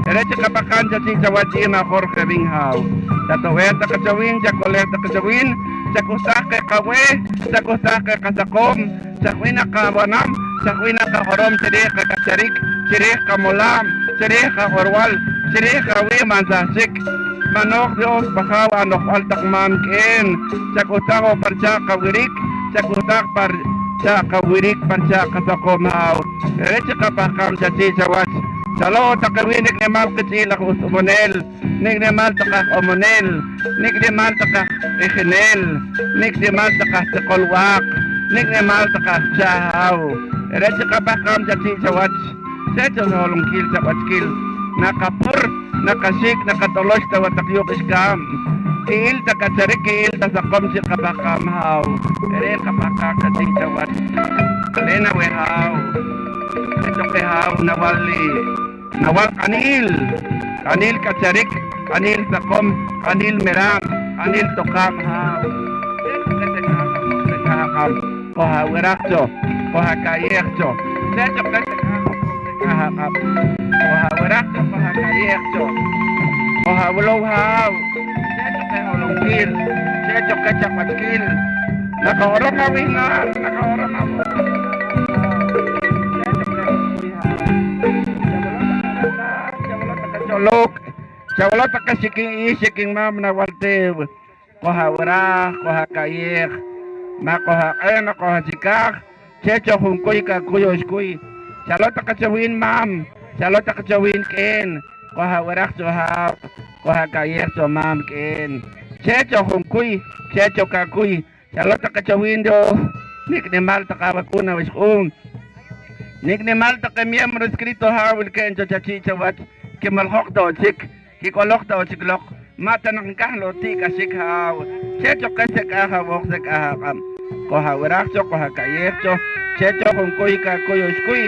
Re're' chi qapahqaam chachii' chawach i ma' Jorge Rin haaw. Chato'b'eej taq qeh cho wiin, chak'uleej taq qeh cho wiin, chak'uhtaaj qeh qab'eeh, chak'uhtaaj qeh qasaqom, chaj b'ih naq qab'anam, chaj b'ih naq qajolom chi riij qak'acharik, chi riij qamolaab', chi riij qaq'orb'al, chi riij qawii' ma' nsahchik. Ma' nooj Dios p'Ajaaw ano'jb'al taq maam k'een, chak'uhtaaj wo' pa richaaq' qawirik, chak'uhtaaj pa richaaq' qawirik, pa richaaq' qasaqom haaw. Re're' chi qapahqaam chachii' chawach. Xalow wo' taqe wiin nik' nimaal qich'iil aj uht'umuneel, nik' nimaal taqe aj omoneel, nik' nimaal taqe aj q'ijineel, nik' nimaal taqe aj tz'iqol b'aaq, nik' nimaal taqe aj chah haaw. Re're' chi qapahqaam chachii' chawach, xew cho holonkiil chaq'ochkiil, naqapur, naqaxiik', naqat'olox ta wo' taq yuuq' ixkaab'. Ki'il ta k'acharik, ki'il ta saqom chi qapahqaam haaw. Re're' qapahqaam chachii' chawach. K'aleen aweh haaw, xew cho qeh haaw nawal i nawal q'aniil, q'aniil k'acharik, q'aniil saqom, q'aniil meraab', q'aniil toq'aab' haaw. Qojawiraj cho, qojakayeej cho, xew cho qeh sek'aj aq'ab'. Qojawiraj cho, qojakayeej cho, qojawolow haaw, xew cho qeh holonkiil, xew cho qeh chaq'ochkiil. Naqaq'orom awihnaal, naqaq'orom awihnaal, xew cho qeh holonkiil haaw. Xawolow taqe choloq, xawolow taqe xikin iix, xikin maam nawal teew. Qojawiraj, qojakayeej, ma' qojaq'ee', ma' qojachikaj, xew cho junkuy kakuy oxkuy. Xalow taqe cho wiin maam, xalow taqe cho wiin k'een, Qojawiraj cho haaw, qojakayeej cho maam K'een. Chee cho junkuy, chee cho kakuy, chaloq taqe cho wiin Dios, nik' nimaal taqe awak'uun awixq'uun, nik' nimaal taqe miembro inscrito haaw wilkeeb' cho chachii' chawach, kimoljoq ta wo' chik, kik'oloq ta wo' chik loq, ma' ta naq nkahn loq ti'kaxik haaw. Chee cho qeh sek'aj awooq, sek'aj aq'ab'. Qojawiraj cho, qojakayeej cho, chee cho junkuy kakuy oxkuy,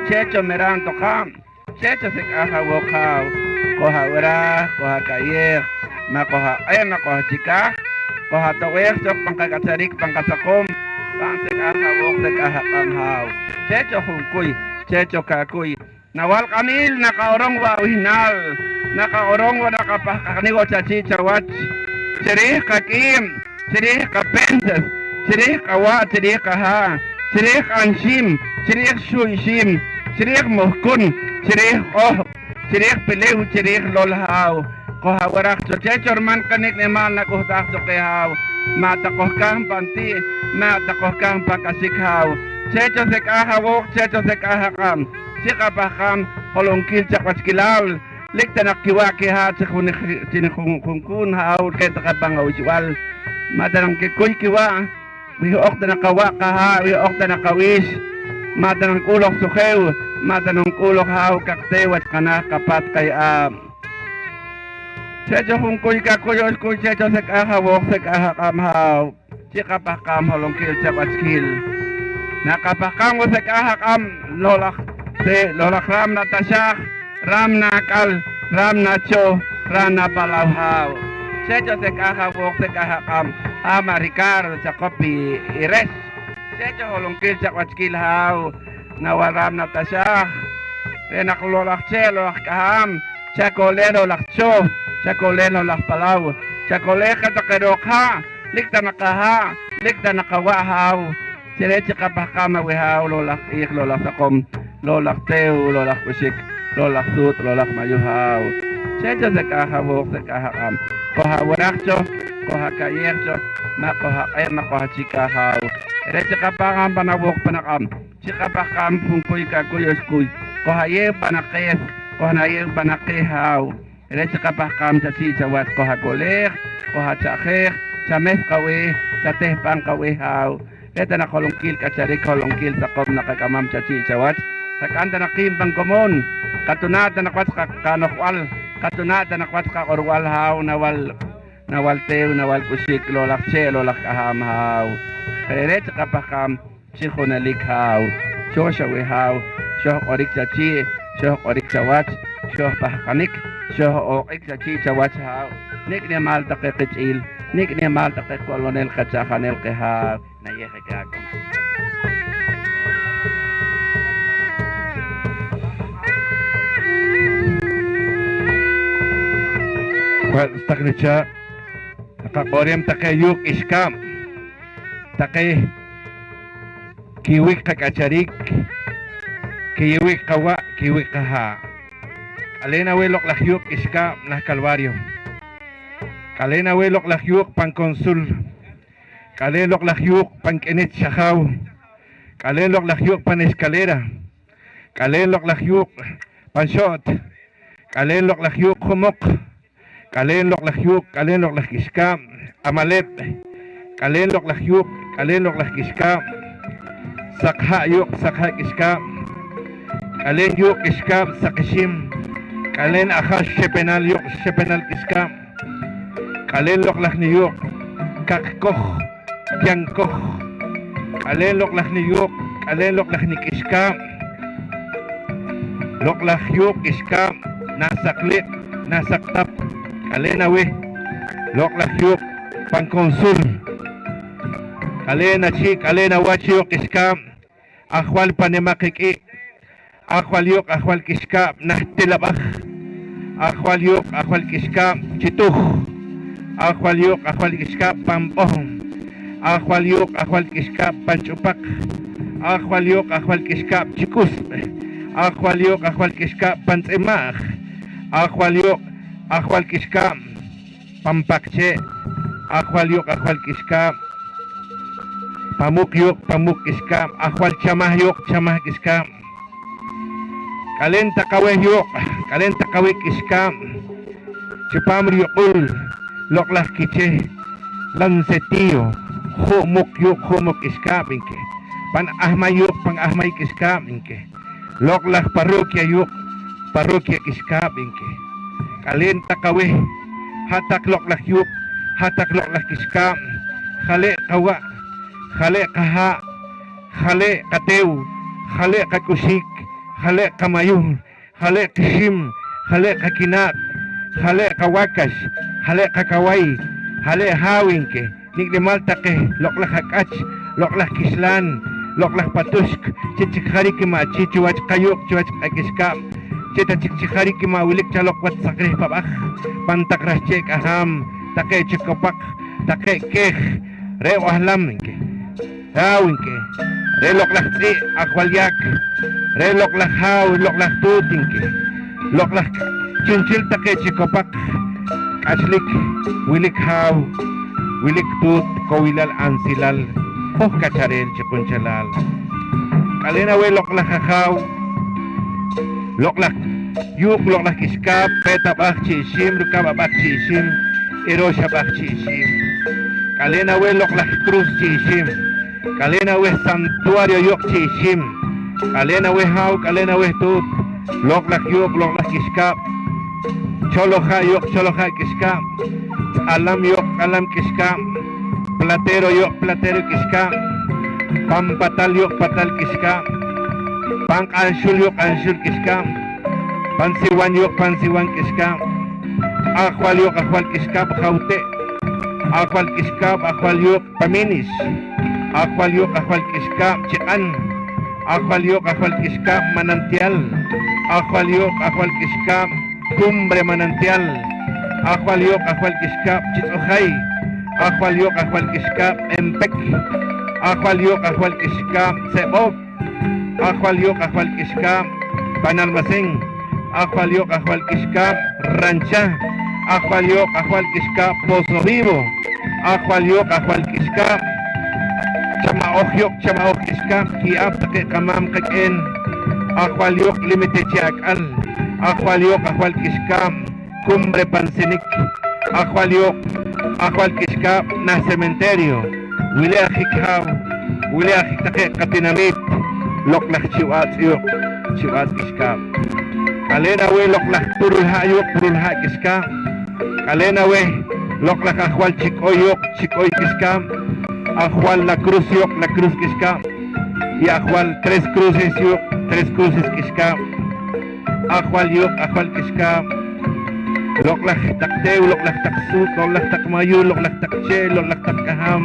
chee cho miraam toqaab'. Chee cho sek'aj awooq haaw, qojawiraj, qojakayeej, ma' qojaq'e', ma' qojachikaj, qojato'b'eej cho pan qak'acharik, pan qasaqom, pan sek'aj awooq, sek'aj aq'ab' haaw. Chee cho junkuy, chee cho kakuy. Nawal q'amiil naqaq'orom wo' awihnaal, naqaq'orom wo', naqapahqanik wo' chachii' chawach, chiriij qak'iib', chiriij qapenses, chiriij qawa', chiriij qahaa', chiriij q'an xiim, chiriij xuy xiim, chiriij muhkun, chiriij q'ohb', chiriij pilew, chiriij lol haaw. Qojawiraj cho, chee cho riman qeh nik' nimaal nak'uhtaaj cho qeh haaw. Ma' ta qojkahn pan ti', ma' ta qojkahn pan k'axik haaw. Chee cho sek'aj awooq, chee cho sek'aj aq'ab'. Chi qapahqaam holonkiil chaq wach kilaal. Lik ta naq kiwa' kihaa' chi jun-, chi jun-, junkuun haaw wilkeeb' taqe pan awixb'al. Ma' ta naq nkikuy kiwa', wi ho'q ta naq qawa' qahaa', wi ho'q ta naq qawiix, ma' ta naq nk'uloq sujew, ma' ta naq nk'uloq haaw kaq teew wach qanaah qapaat qaye'aab'. Chee cho junkuy kakuy oxkuy, chee cho sek'aj awooq, sek'aj aq'ab' haaw. Chi qapahqaam holonkiil chaq wach kiil. Naqapahqaam wo' sek'aj aq'ab', lo'laj te-, lo'laj Ramna Taxaaj, Ramna Ak'al, Ramna Cho, Ramna Palaw haaw. Chee cho sek'aj awooq, sek'aj aq'ab', haaw ma' Ricardo Chaqop i, i res. Chee cho holonkiil chaq wach kiil haaw, nawal Ramna Taxaaj. Re' naq lo'laj chee', lo'laj k'ahaam, chako'leej lo'laj Cho, chako'leej lo'laj Palaw, chako'leej qeh taqe rooq haa', lik ta naq qahaa', lik ta naq qawa' haaw. Chi re' chi qapahqaam aweh haaw, lo'laj q'iij, lo'laj saqom, lo'laj teew, lo'laj k'uxik, lo'laj suut', lo'laj mayuh haaw. Chee cho sek'aj awooq, sek'aj aq'ab'. Qojawiraj cho, qojakayeej cho, ma' qojaq'e', ma' qojachikaj haaw. Re' chi qapahqaam pan awooq, pan aq'ab', chi qapahqaam junkuy kakuy oxkuy, qojayeew pan aqees, qojnayeew pan aqeh haaw. Re' chi qapahqaam chachii' chawach, qojako'leej, qojacha'jeej, chamesq' qaweh, chatehp-am qaweh haaw. Re' ta naq holonkiil k'acharik, holonkiil saqom naqak'amam chachii' chawach. Qak'am ta naq qiib' pan komoon, qatunaak ta naq wach qa-, qano'jb'al, qatunaak ta naq wach qaq'orb'al haaw, nawal, nawal teew, nawal k'uxik, lo'laj chee', lo'laj k'ahaam haaw. Re're' chi qapahqaam chi junelik haaw. Xoox aweh haaw, xojq'orik chachii', xojq'orik chawach, xojpahqanik, xoj-ooq'ik chachii' chawach haaw. Nik' nimaal taqe qich'iil, nik' nimaal taqe ko'lonel qacha'janel qeh haaw, nayeew je keh ak'ux. Watz' taq nichaaq', naqaq'o'reem taqe yuuq' k'ixkaab', taqe kiwik qak'achariik, kiwik qawa', kiwik qahaa'. K'aleen aweh loq' laj yuuq' k'ixkaab' nah Calvario. K'aleen aweh loq' laj yuuq' pan Consul. K'aleen loq' laj yuuq' pan K'inich Xajaaw. K'aleen loq' laj yuuq' pan Escalera. K'aleen loq' laj yuuq' pan Xo't. K'aleen loq' laj yuuq' Jumuk. K'aleen loq' laj yuuq', k'aleen loq' laj k'ixkaab' Amaleb'. K'aleen loq' laj yuuq', k'aleen loq' laj k'ixkaab' Saq Ha' yuuq', Saq Ha' k'ixkaab'. K'aleen yuuq' k'ixkaab' Saq Ixim. K'aleen Ajax Xepenal yuuq', Xepenal k'ixkaab'. K'aleen loq' laj niyuuq' Kaq Koj, Yan Koj. K'aleen loq' laj niyuuq', k'aleen loq' laj nik'ixkaab'. Loq' laj yuuq' k'ixkaab' nah Saq Liq', nah Saq Tap. K'aleen aweh loq' laj yuuq' pan Consul. K'aleen achii', k'aleen awach yuuq' k'ixkaab' ajwal pan nimaq ik'i'. Ajwal yuuq', ajwal k'ixkaab' nah Til Ab'aj. Ajwal yuuq', ajwal k'ixkaab' chi Tuj. Ajwal yuuq', ajwal k'ixkaab' pan B'ohm. Ajwal yuuq', ajwal k'ixkaab' pan Ch'upaq. Ajwal yuuq', ajwal k'ixkaab' chi K'usb'. Ajwal yuuq', ajwal k'ixkaab' pan Tz'ima'j. Ajwal yuuq', ajwal k'ixkaab' pan Paqchee'. Ajwal yuuq', ajwal k'ixkaab' Pamuq yuuq', Pamuq k'ixkaab'. Ajwal Chamah yuuq', Chamah k'ixkaab'. K'aleen taq aweh yuuq', k'aleen taq aweh k'ixkaab' chipaam riyuq'ul loq'laj Kicheh Lancetillo, Ju' Muq yuuq', Ju' Muq k'ixkaab' nki. Pan Ahmay yuuq', pan Ahmay k'ixkaab' nki. Loq'laj parroquia yuuq', parroquia k'ixkaab' nki. K'aleen taq aweh, hat-taq loq'laj yuuq', hat-taq loq'laj k'ixkaab', jale' qawa', jale' qahaa', jale' qateew, jale' qak'uxiik, jale' qamayuur, jale' qixim, jale' qakinaaq', jale' qawakax, jale' qakaway, jale' haaw nki. Nik' nimal taqe loq'laj ak'ach, loq'laj kixlaan, loq'laj patuxk, chi chik jariik i ma' chi chiwach qayuuq', chiwach qak'ixkaab', chi ta chik chi jariik i ma' wilik chaloq wach saq reh pab'aj pan taq rahchee' k'ahaam, taqe chikopaq, taqe keej, re' b'ahlam nki. Haaw nki, re' loq'laj tz'i' ajwal yaak, re' loq'laj haaw, loq'laj tuut nki, loq'laj k-, chunchel taqe chikopaq k'achlik, wilik haaw, wilik tuut, kowilal ansilal, hoj k'achareel chi qunchelal. K'aleen aweh loq'laj ajaaw, loq'laj yuuq', loq'laj k'ixkaab', peet ab'aj chi ixiim, rukab' ab'aj chi ixiim, i roox ab'aj chi ixiim. K'aleen aweh loq'laj cruz chi ixiim. K'aleen aweh santuario yuuq' chi ixiim. K'aleen aweh haaw, k'aleen aweh tuut. Loq'laj yuuq', loq'laj k'ixkaab'. Choloja' yuuq', choloja' k'ixkaab'. Tz'alam yuuq', tz'alam k'ixkaab'. Platero yuuq', platero k'ixkaab'. Pan patal yuuq', patal k'ixkaab'. Pan q'anxul yuuq', q'anxul k'ixkaab'. Pan siwan yuuq', pan siwan k'ixkaab'. Ajwal yuuq', ajwal k'ixkaab', Jawte'. Ajwal k'ixkaab', ajwal yuuq', Paminix. Ajwal yuuq', ajwal k'ixkaab', Chiq'an. Ajwal yuuq', ajwal k'ixkaab', Manantial. Ajwal yuuq', ajwal k'ixkaab', Cumbre Manantial. Ajwal yuuq', ajwal k'ixkaab', Chitz'ujay. Ajwal yuuq', ajwal k'ixkaab', Empek. Ajwal yuuq', ajwal k'ixkaab', Seb'ook. Ajwal yuuq', ajwal k'ixkaab', Pan Almacén. Ajwal yuuq', ajwal k'ixkaab', Rancha. Ajwal yuuq', ajwal k'ixkaab', Pozo Vivo. Ajwal yuuq', ajwal k'ixkaab', Chama'oj yuuq', Chama'oj k'ixkaab', kiye'aab' taqe qamaam qak'een. Ajwal yuuq', Límite chi Ak'al. Ajwal yuuq', ajwal k'ixkaab', Cumbre Pan Sinik. Ajwal yuuq', ajwal k'ixkaab', nah cementerio. Wili ajik haaw, wili ajik taqe qatinamiit, loq'laj Chiwatz' yuuq', Chiwatz' k'ixkaab'. K'aleen aweh loq'laj Purulha' yuuq', Purulha' k'ixkaab'. K'aleen aweh loq'laj ajwal Chik'oy yuuq', Chik'oy k'ixkaab'. Ajwal La Cruz yuuq', La Cruz k'ixkaab'. Y ajwal Tres Cruces yuuq', Tres Cruces k'ixkaab'. Ajwal yuuq', ajwal k'ixkaab'. Loq'laj taq teew, loq'laj taq suut, loq'laj taq mayuur, loq'laj taq cheel, loq'laj taq k'ahaam.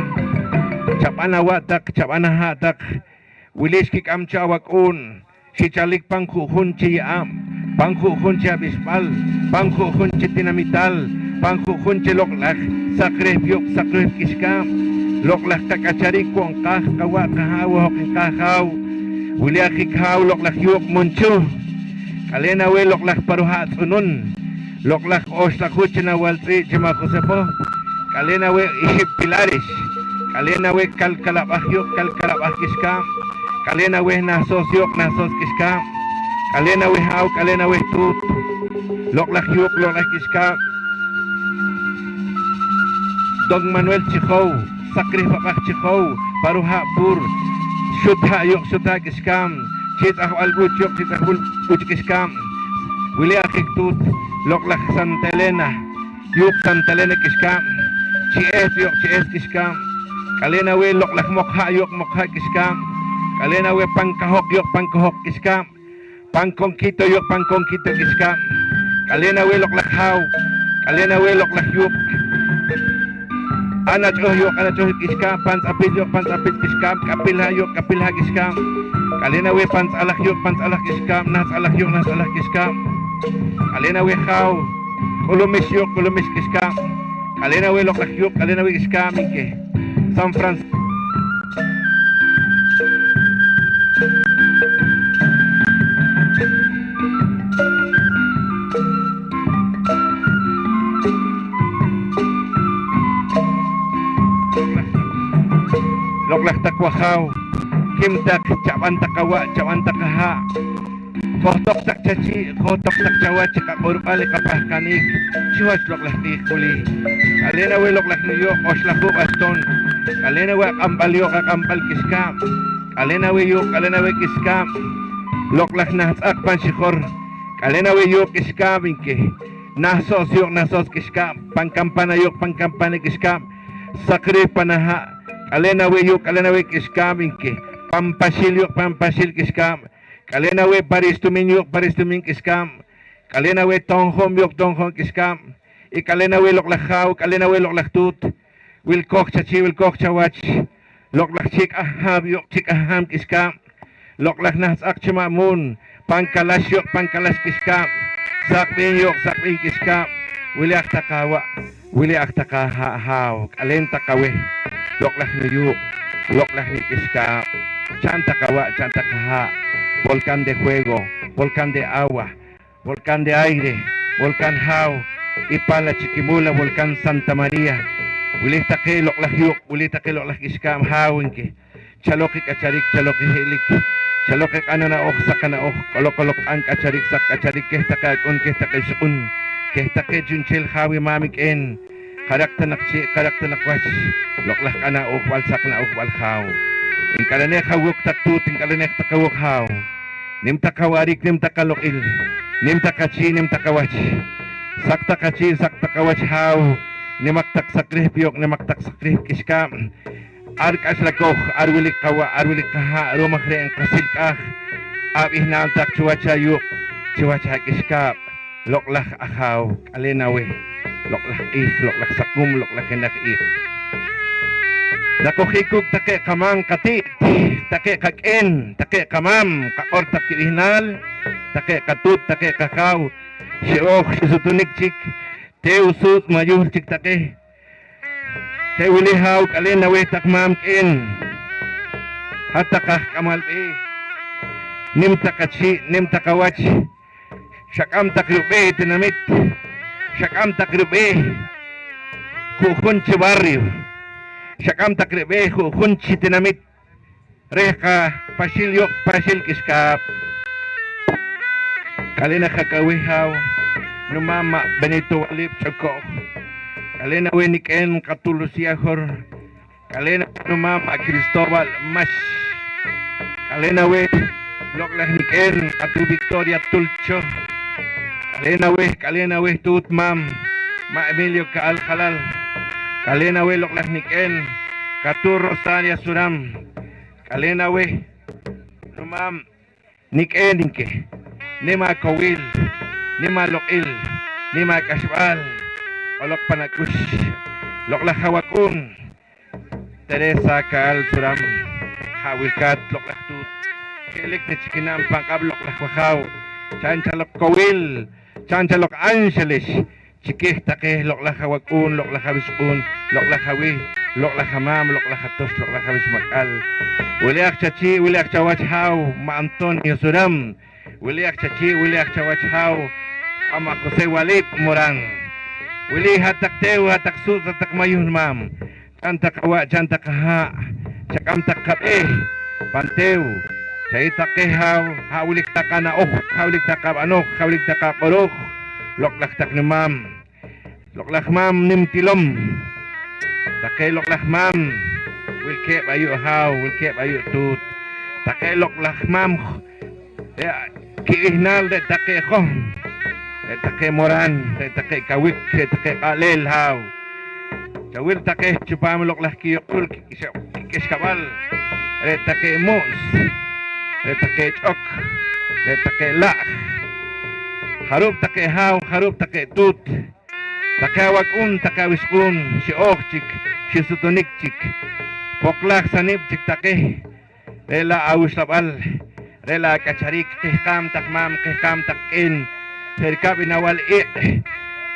Chab'an awa' taq, chab'an aha' taq. Wili xkik'am cho awak'uun, xichalik pan ju'jun chi ye'aab', pan ju'jun chi ab'ixb'al, pan ju'jun chi tinamital, pan ju'jun chi loq'laj saq rehp yuuq', saq rehp k'ixkaab'. Loq'laj qak'acharik wo' nqaaj qawa', qahaaw, hoj nqaaj haaw. Wili ajik haaw loq'laj yuuq' Munchuh. K'aleen aweh loq'laj pa ruha' Tz'unun, loq'laj oxlaju' chi nawal tz'i' chi ma' José Poh. K'aleen aweh Ixib' Pilares. K'aleen aweh Kalkalab'aj yuuq', Kalkalab'aj k'ixkaab'. K'aleen aweh Nah Sos yuuq', Nah Sos k'ixkaab'. K'aleen aweh haaw, k'aleen aweh tuut. Loq'laj yuuq', loq'laj k'ixkaab'. Don Manuel Chijow, saq reh pab'aj Chijow, pa ruha' Pur. Xut ha' yuuq', Xut ha' k'ixkaab'. Chitz' ajwal B'uch yuuq', Chitz' ajwal B'uch k'ixkaab'. Wili ajik tuut, loq'laj Santa Elena yuuq', Santa Elena k'ixkaab'. Chi'ehp yuuq', Chi'ehp k'ixkaab'. K'aleen aweh loq'laj Moqha' yuuq', Moqha' k'ixkaab'. K'aleen aweh Pan Kahoq yuuq', Pan Kahoq k'ixkaab'. Pan Conquito yuuq', Pan Conquito k'ixkaab'. K'aleen aweh loq'laj haaw, k'aleen aweh loq'laj yuuq'. Anach'uh yuuq', Anach'uh k'ixkaab', Pan Tz'apil yuuq', Pan Tz'apil k'ixkaab', K'apil Ha' yuuq', K'apil Ha' k'ixkaab'. K'aleen aweh Pan Tz'alaj yuuq', Pan Tz'alaj k'ixkaab', Nah Tz'alaj yuuq', Nah Tz'alaj k'ixkaab'. K'aleen aweh haaw, K'ulumix yuuq', K'ulumix k'ixkaab'. K'aleen aweh loq'laj yuuq', k'aleen aweh k'ixkaab' nki. San Francisco. Loq'laj taq wajaaw, kim taq, chab'an taq awa', chab'an taq aha'. Johtoq saq chachii', johtoq saq chawach chi qaq'orb'al i qapahqanik chiwach loq'laj q'iij wili. K'aleen aweh loq'laj nuyooq' oxlaj hu' baston. K'aleen aweh aq'anb'al yooq' aq'anb'al k'ixkaab'. K'aleen aweh yuuq', k'aleen aweh k'ixkaab'. Loq'laj nah tz'aq pan xijor. K'aleen aweh yuuq' k'ixkaab', nki. Nah so's yuuq', nah so's k'ixkaab'. Pan kampana yuuq', pan kampana k'ixkaab'. Saq riij pan aha'. K'aleen aweh yuuq', k'aleen aweh k'ixkaab', nki. Pan paxil yuuq', pan paxil k'ixkaab'. K'aleen aweh pa rix tumiin yuuq', pa rix tumiin k'ixkaab'. K'aleen aweh to'njoom yuuq', to'njoom k'ixkaab'. Y k'aleen aweh loq'laj haaw, k'aleen aweh loq'laj tuut. Wilkooj chachii', wilkooj chawach. Loq'laj chik' ahaab' yuuq', chik' ahaab' k'ixkaab'. Loq'laj nah tz'aq chi ma' Muun. Pan kalax yuuq', pan kalax k'ixkaab'. Saqb'iin yuuq', saqb'iin k'ixkaab'. Wili aj taq awa'. Wili aj taq aha' haaw, k'aleen taq aweh, loq'laj nuyuuq', loq'laj nik'ixkaab', cha'n taq awa', cha'n taq aha', volcán de fuego, volcán de agua, volcán de aire, volcán haaw, y pala Chiquimula, volcán Santa María. Wili taqe loq'laj yuuq', wili taqe loq'laj k'ixkaab' haaw, nki. Chaloq i k'acharik, chaloq i hi'lik, chaloq i q'an ana'oj, saq ana'oj, k'oloq, k'oloq q'an k'acharik, saq k'acharik, keh taqe ak'un, keh taqe ixq'un, keh taqe chu'nchel haaw i maam ik'een, jaraq ta naq chii', jaraq ta naq wach, loq'laj q'an a'ojb'al, saq na'ojb'al haaw. Nk'alenej awuuk' taq tuut, nk'alenej taq awuuk' haaw. Nim taq awa'rik, nim taq aloq'il, nim taq achii', nim taq awach. Saq taq achii', saq taq awach haaw, nimaq taq saq rihp yuuq', nimaq taq saq rihp k'ixkaab'. Ar k'axlakooj, ar wilik qawa', ar wilik qahaa', ru'um aj re' nqasil k'aaj ab'ihnaal taq chiwach ayuuq', chiwach ak'ixkaab', loq'laj ajaaw, k'aleen aweh, loq'laj q'iij, loq'laj saqum, loq'laj jenaj iiq. Naqojiik kuuk' taqe qamaam qati't, taqe qak'een, taqe qamaam, qaq'or taq kib'ihnaal, taqe qatuut, taqe qajaaw, xi'ooj, xisutunik chik, teew, suutz', mayuhl chik taqe. Je' wili haaw, k'aleen aweh taq maam k'een, hat taq aj k'amal b'eeh, nim taq achii', nim taq awach, xak'am taq rub'eeh tinamit, xak'am taq rub'eeh ju'jun chi barrio, xak'am taq rub'eeh ju'jun chi tinamit reh qapaxil yuuq', paxil k'ixkaab'. K'aleen aj ak' aweh haaw numaam ma' Benito Walib' Ch'oko'j. K'aleen aweh nik'een qatuul Lucía Jor. K'aleen aweh numaam ma' Cristóbal Max. K'aleen aweh loq'laj nik'een qatuul Victoria Tulcho. K'aleen aweh, k'aleen aweh tuut maam ma' Emilio Ka'al Jalal. K'aleen aweh loq'laj nik'een qatuul Rosaria Suram. K'aleen aweh numaam nik'een, nki, nim akowil, nim aloq'il, nim ak'axb'al, k'oloq pan ak'ux, loq'laj awak'uun Teresa Ka'al Suram, ha' wilkaat loq'laj tuut, ki'lik ta chik kina'n pan q'ab' loq'laj wajaaw, cha'n chaloq kowil, cha'n chaloq ángeles, chikiij taqe loq'laj awak'uun, loq'laj awixq'uun, loq'laj awi, loq'laj amaam, loq'laj atox, loq'laj awixmak'al. Wili aj chachii', wili aj chawach haaw, ma' Antonio Suram. Wili aj chachii', wili aj chawach haaw, ma' José Walib' Morán. Wili hat taq teew, hat taq suutz', hat taq mayuh nimaam. Cha'n taq awa', cha'n taq ahaa', chak'am taq qab'eeh pan teew, chayeew taq qeh haaw, ha' wilik taq ana'oj, ha' wilik taq ab'anoj, ha' wilik taq aq'oroj, loq'laj taq nimaam, loq'laj maam nim tilom, taqe loq'laj maam wilkeeb' ayu' haaw, wilkeeb' ayu' tuut, taqe loq'laj maam Re' kib'ihnaal re' taqe John, re' taqe Morán, re' taqe Kawik, re' taqe Q'a'leel Haaw. Chawil taqe chupaam i loq'laj kiyuq'ul kik'ix-, kik'ixkab'al, re' taqe Mu's, re' taqe Ch'ok, re' taqe La'j. Jarub' taqe haaw, jarub' taqe tuut, taqe awak'uun, taqe awixq'uun, xi'ooj chik, xisutunik chik, poqlaj sanib' chik taqe. Re' la' awuxlab'al, re' la' ak'achariik, qihqaam taq maam, qihqaam taq q'een, je' rikab' i nawal iq',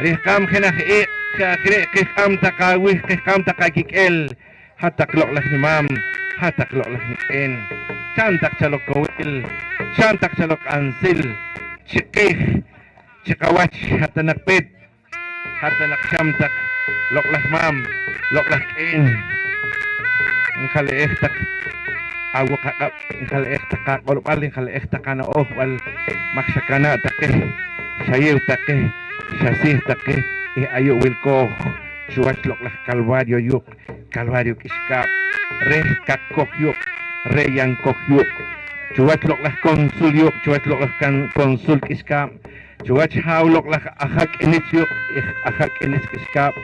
rihqaam jenaj iq', je' aj re' qihqaam taq awiij, qihqaam taq akik'eel, hat-taq loq'laj nimaam, hat-taq loq'laj niq'een, cha'n taq chaloq kowil, cha'n taq chaloq q'ansil chiqiij, chi qawach, hat-taq naq peet. Hat-taq naq xam taq loq'laj maam, loq'laj q'een, njale'ej taq awuq aq'ab', njale'ej taq aq'orb'al, njale'ej taq ano'jb'al, maj xa kanaa' taqe, xayeew taqe, xasiij taqe eh ayu' wilkooj chuwach loq' laj Calvario yuuq', Calvario k'ixkaab', reh Kakoj yuuq', reh Yankoj yuuq', chuwach loq' laj Consul yuuq', chuwach loq' laj kan-, Consul k'ixkaab', chuwach haaw loq' laj Ajak' K'inich yuuq' eh Ajak' K'inich k'ixkaab',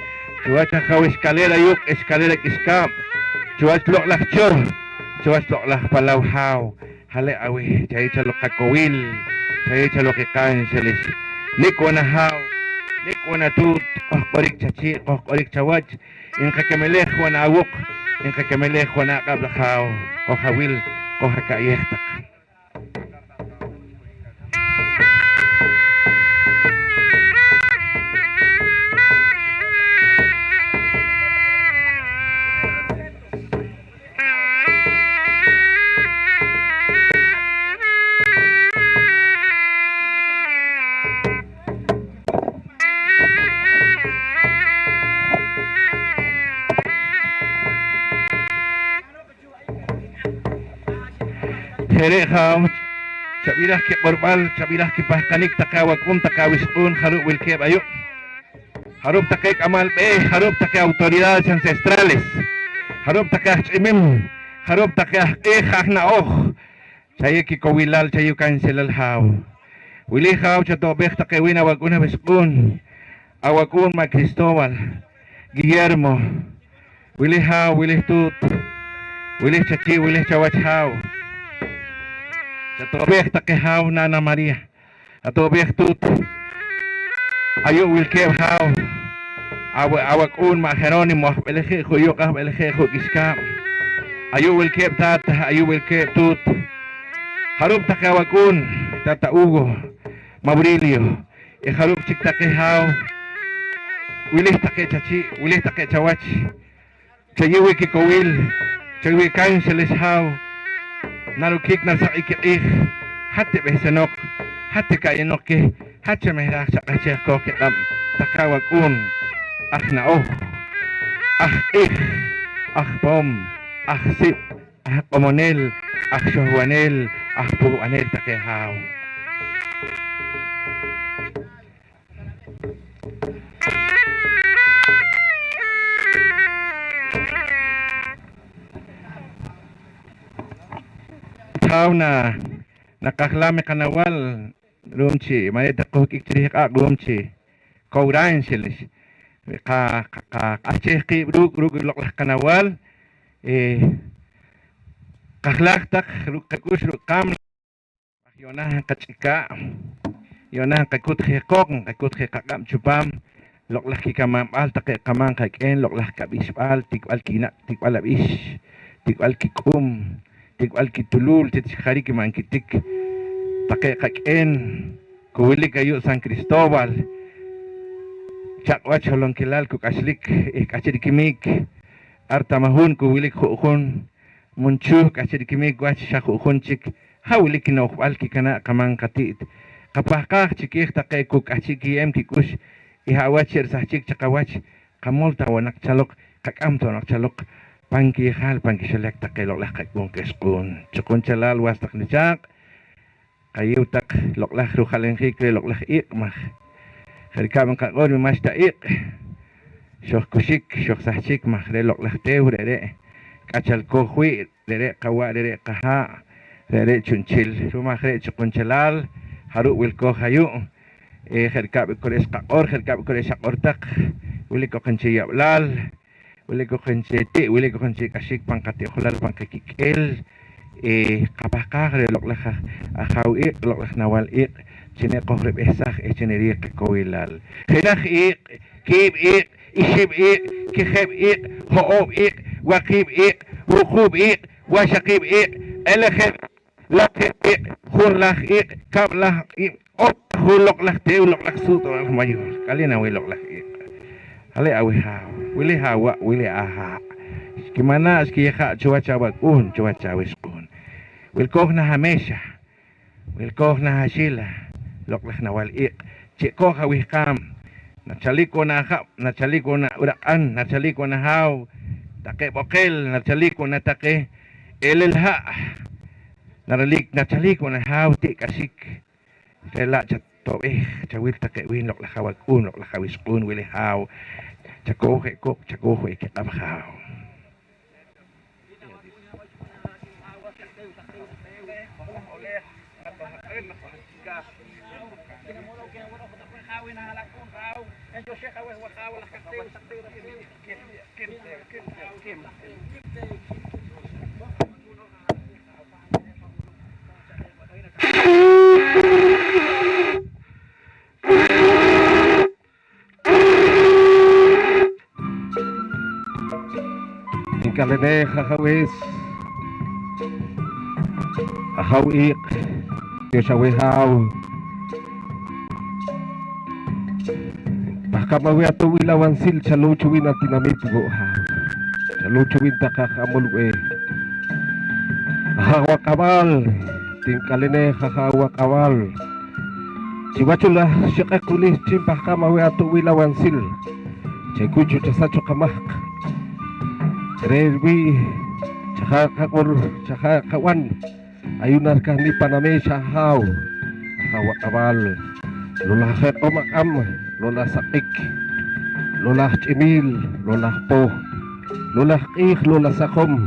chuwach Ajaw Escalera yuuq' Escalera k'ixkaab', chuwach loq' laj Cho, chuwach loq' laj Palaw haaw, hale' aweh, chayeew chaloq qakowil, chayeew chaloq i qanxelix. Nik' wo' na haaw, nik' wo' na tuut, qojq'orik chachii', qojq'orik chawach, nqakemelej wo' na awuq, nqakemelej wo' na aq'ab' laj haaw, qojawil, qojakayeej taq. Je' re' haaw, chab'iraj kiq'orb'al, chab'iraj kipahqanik taqe awak'uun, taqe awixq'uun, jarub' wilkeeb' ayu'. Jarub' taqe k'amal b'eeh, jarub' taqe autoridades ancestrales, jarub' taqe aj ch'imim, jarub' taqe aj q'iij, aj na'oj, chayeew kikowilal, chayeew kanxilal haaw. Wili haaw, chato'b'eej taqe wiin awak'uun awixq'uun, awak'uun ma' Cristóbal, Guillermo, wili haaw, wili tuut, wili chachii', wili chawach haaw. Chato'b'eej taqe haaw, Nana María. Ato'b'eej tuut, ayu' wilkeeb' haaw, awa-, awak'uun ma' Jerónimo, aj b'eleje' ju' yuuq', aj b'eleje' ju' k'ixkaab'. Ayu' wilkeeb' taat, ayu' wilkeeb' tuut. Jarub' taqe awak'uun, tata Hugo, Maurilio, eh jarub' chik taqe haaw, wilih taqe chachii', wilih taqe chawach. Chayeew i kikowil, chayeew i kanxelix haaw, narokik narisaq' i kiq'iij, hat i b'ehsenoq, hat i ka'yinoq keh, hat xa mehraaj chaq'ahchej kooj kiq'ab' taqe awak'uun, aj na'oj, aj q'iij, aj poom, aj sib', aj q'omonel, aj xohb'anel, aj puhb'anel taqe haaw. Haaw na, naqajlam i qanawaal ru'um chi ma' re' ta qohk'ik chi riij q'aq', ru'um chi kowranxel qa-, qa-, qa-, qaq'ahchej qiib' ruuk', ruuk' i loq' laj qanawaal, eh, qajlaj taq ruuk' qak'ux, ruuk' qaam. Maj yu'naak nqach'ikaa', yu'naak nqakut je qooq, nqakut je qaq'ab' chupaam loq' laj kikamanb'al taqe qamaam qak'een, loq' laj kab'ixb'al, tikb'al kinaq', tikb'al ab'ix, tikb'al kik'um, tikb'al kituluul, chi chik jariik i ma' nkitik taqe qak'een ku wilik ayu' San Cristóbal, chaq' wach holonkilal ku k'achlik eh k'ahchi' rikimiik. Ar Tamahun ku wilik ju'jun, Munchuh k'ahchi' rikimiik wach xa ju'jun chik. Ha' wilik kino'jb'al kikanaa' qamaam qati't. Qapahqaaj chikiij taqe ku k'ahchi' kiye'em kik'ux i ha' wach chi' risahchik chi qawach. Qamol ta wo' naq chaloq, qak'am ta wo' naq chaloq pan kiyejaal, pan kixilak taqe loq' laj qak'uun qixq'uun. Chi qunchelal was taq nichaaq', qayeew taq loq' laj rujalanjiik reh loq' laj iq', maj je' rikab' nqaq'or, wi ma'xta iq' xojkuxik, xojsahchik, maj re' loq' laj teew re're' k'achalkooj wii', re're' qawa', re're' qahaa', re're' chu'nchel. Ru'um aj re' chi qunchelal jaru' wilkooj ayu', eh, je' rikab' i ku re' xqaq'or, je' rikab' i ku re' xaq'or taq, wilik oq nchel yab'laal, wilik oq nchel ti', wilik oq nchel k'axik pan qati'jolal, pan qakik'eel, eh, qapahqaaj reh loq' laj aj-, ajaaw iq', loq' laj nawaal iq' chi ne qojrib'ehsaj eh chi neriik qakowilal. Jenaj iq', kiib' iq', ixib' iq', kijeb' iq', ho'oob' iq', waqiib' iq', wuquub' iq', waxaqiib' iq', q'elejeb' iq', lajeeb' iq', junlaj iq', kab'laj iq', oq jun loq' laj teew, loq' laj suut, loq' laj mayor. K'alen aweh loq' laj iq'. Hale' aweh haaw, wili awa', wili ahaa'. Xkimanaa', xkiyejaa' chuwach awak'uun, chuwach awixq'uun. Wilkooj nah ameexa, wilkooj nah axila, loq' laj nawaal iq', che'kooj awihqaam. Nachalik wo' nah ajab', nachalik wo' nah uraq'an, nachalik wo' nah haaw, taqe b'oqel, nachalik wo' nah taqe elel ha', naralik, nachalik wo' nah haaw ti'k'axik. Re' la' chato'b'ej chawil taqe wiin loq' laj awak'uun, loq' laj awixq'uun wili haaw. Chakooj je' kooq, chakooj je' kiq'ab' haaw. Nk'alenej Ajawees, Ajaw iq', tiyoox aweh haaw. Pahqam aweh ato'b'il awansil, chalow cho wiin atinamiit wo' haaw. Chalow cho wiin taqe aj k'amol b'eeh. Ajaw aq'ab'al, tink'alenej Ajaw aq'ab'al. Chiwach i laj xiq'eq wili chi npahqam aweh ato'b'il awansil, chakuy cho chasach cho qamahk. Re' riwii' chaja' qaq'or, chaja' qab'an, ayu' na rikahnik pan ameex Ajaw, Ajaw aq'ab'al, loq' laj je' q'om aq'ab', loq' laj saq'ik, loq' laj ch'imiil, loq' laj poh, loq' laj q'iij, loq' laj saqom.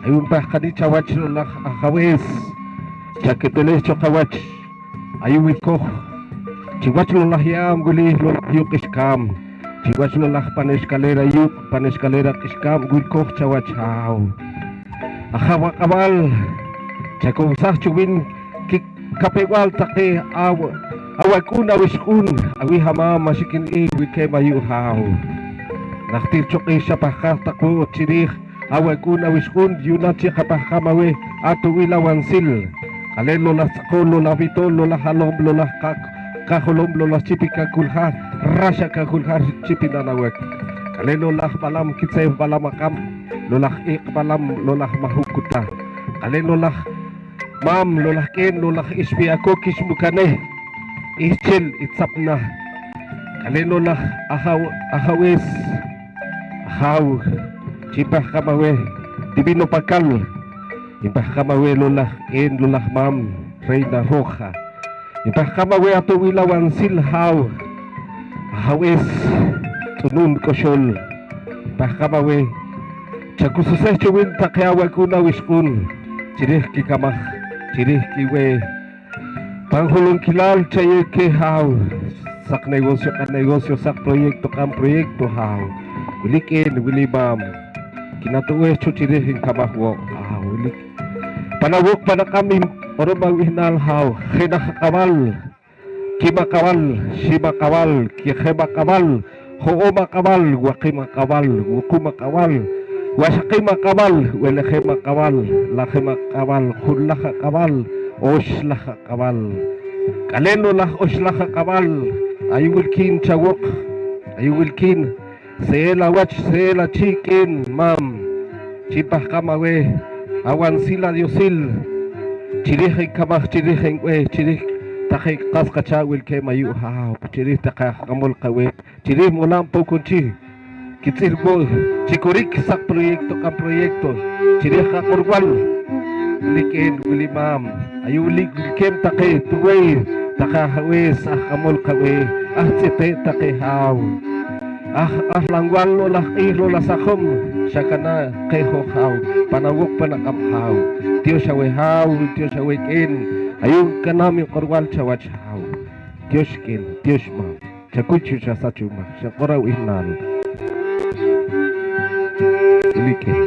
Ayu' npahqanik chawach loq' laj Ajawees, chaketelej cho qawach. Ayu' wilkooj chiwach loq' laj ye'aab' wili, loq' laj yuuq' k'ixkaab', chiwach loq' laj pan escalera yuuq', pan escalera k'ixkaab' wilkooj chawach Ajaw. Ajaw aq'ab'al, chakowsaj cho wiin kikapew-b'al taqe aw-, awak'uun awixq'uun, awih amaam, ma' xikin q'iij wilkeeb' ayu' Ajaw. Najtir cho q'iij xapahqaaj taq wo' chiriij awak'uun awixq'uun, yu'na chi qapahqam aweh ato'b'il awansil. K'aleen loq' laj tz'aqool, loq' laj witool, loq' laj alom, loq' laj qa-, qajolom, loq' laj chipik ak'uljaar, rax ak'uljaar chipinaan aweh. K'aleen loq' laj b'alam kitzeej, b'alam aq'ab', loq' laj iq' b'alam, loq' laj mahu' kuta. K'aleen loq' laj maam, loq' laj k'een, loq' laj ixpi akok ixmukanej, ihchel itzap na. K'aleen loq' laj Ajaw-, Ajawees, Ajaw, chi npahqam aweh, divino pakal, npahqam aweh loq' laj k'een, loq' laj maam, reina roja, npahqam aweh ato'b'il awansil Ajaw, Ajawees, tz'unun k'oxol, npahqam aweh, chakususej cho wiin taqe awak'uun awixq'uun, chiriij kikamaj, chiriij kib'eeh. Pan holonkilaal chayeew keh Ajaw, saq negocio, q'an negocio, saq proyecto, q'an proyecto Ajaw. Wilik k'een, wilik maam, kinato'b'ej cho chiriij nkamaj wo' Ajaw. Wilik pan awooq pan aq'ab' nq'orom awihnaal Ajaw, jenaj aq'ab'al, kim aq'ab'al, xim aq'ab'al, kijem aq'ab'al, ho'om aq'ab'al, waqim aq'ab'al, wuqum aq'ab'al, waxaqim aq'ab'al, b'elejem aq'ab'al, lajem aq'ab'al, junlaj aq'ab'al, oxlaj aq'ab'al. K'aleen loq' laj oxlaj aq'ab'al, ayu' wilkiin chawooq, ayu' wilkiin, se'el awach, se'el achii' k'een maam, chi npahqam aweh awansil adiosil, chiriij nkamaj, chiriij nb'eeh, chiriij taqe qas qachaaq' wilkeeb' ayu' Ajaw, chiriij taqe aj k'amol qab'eeh, chiriij molaab' Poqomchi', kitz'ir wo' chi korik saq proyecto, q'an proyecto, chiriij qaq'orb'al, wilik k'een, wilik maam, ayu' wilik wilkeeb' taqe tuweey, taqe ajawees, aj k'amol qab'eeh, aj tz'ite' taqe Ajaw, aj, aj lanwal loq' laj q'iij, loq' laj saqom, xakanaa' qeh hoj Ajaw, pan awooq pan aq'ab' Ajaw. Tiyoox aweh Ajaw, tiyoox aweh k'een, ayu' kanaab' inq'orb'al chawach Ajaw. Tiyoox k'een, tiyoox maam. Chakuy cho chasach cho maj, xank'or awihnaal. Wilik k'een.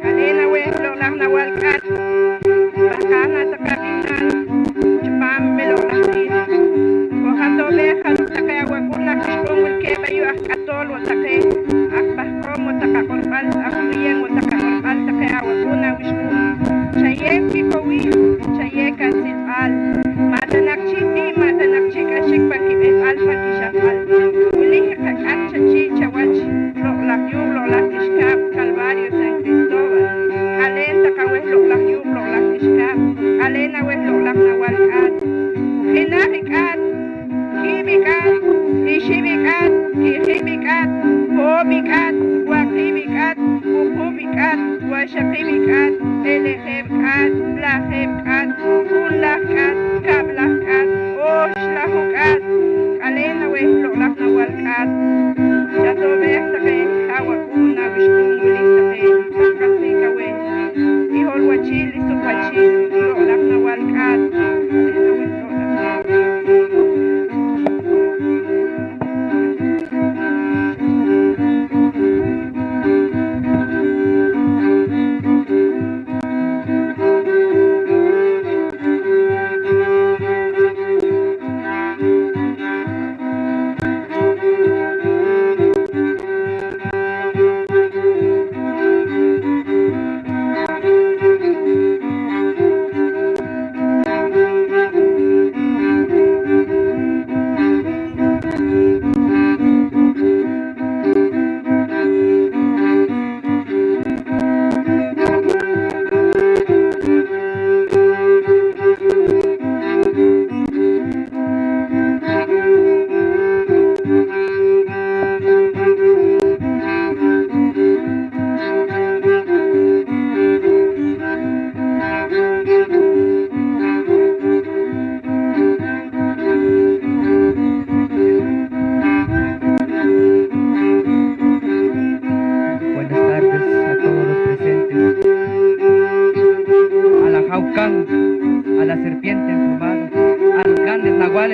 K'aleen aweh loq' laj nawal k'aat, pahqaaj na taqe ab'ihnaal chupaam i loq' laj q'iij. Kojato'b'eej jarub' taqe awak'uun awixq'uun wilkeeb' ayu' aj k'atool wo' taqe, aj pahqaam wo' taq aq'orb'al, aj b'eeh wo' taq aq'orb'al taqe awak'uun awixq'uun. Chayeew kikowiil, chayeew kahtzilb'al. Ma' ta naq chik b'ih, ma' ta naq chik k'axik pan kib'ehb'al, pan kixaqb'al. Wili i qak'at chachii' chawach, loq' laj yuuq', loq' laj k'ixkaab', Calvario San Cristóbal. K'aleen taq aweh loq'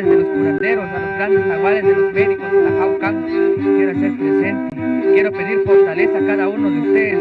de los curanderos, a los grandes nahuales de los médicos, el Ajawkan, quiero hacer presente. Quiero pedir fortaleza a cada uno de ustedes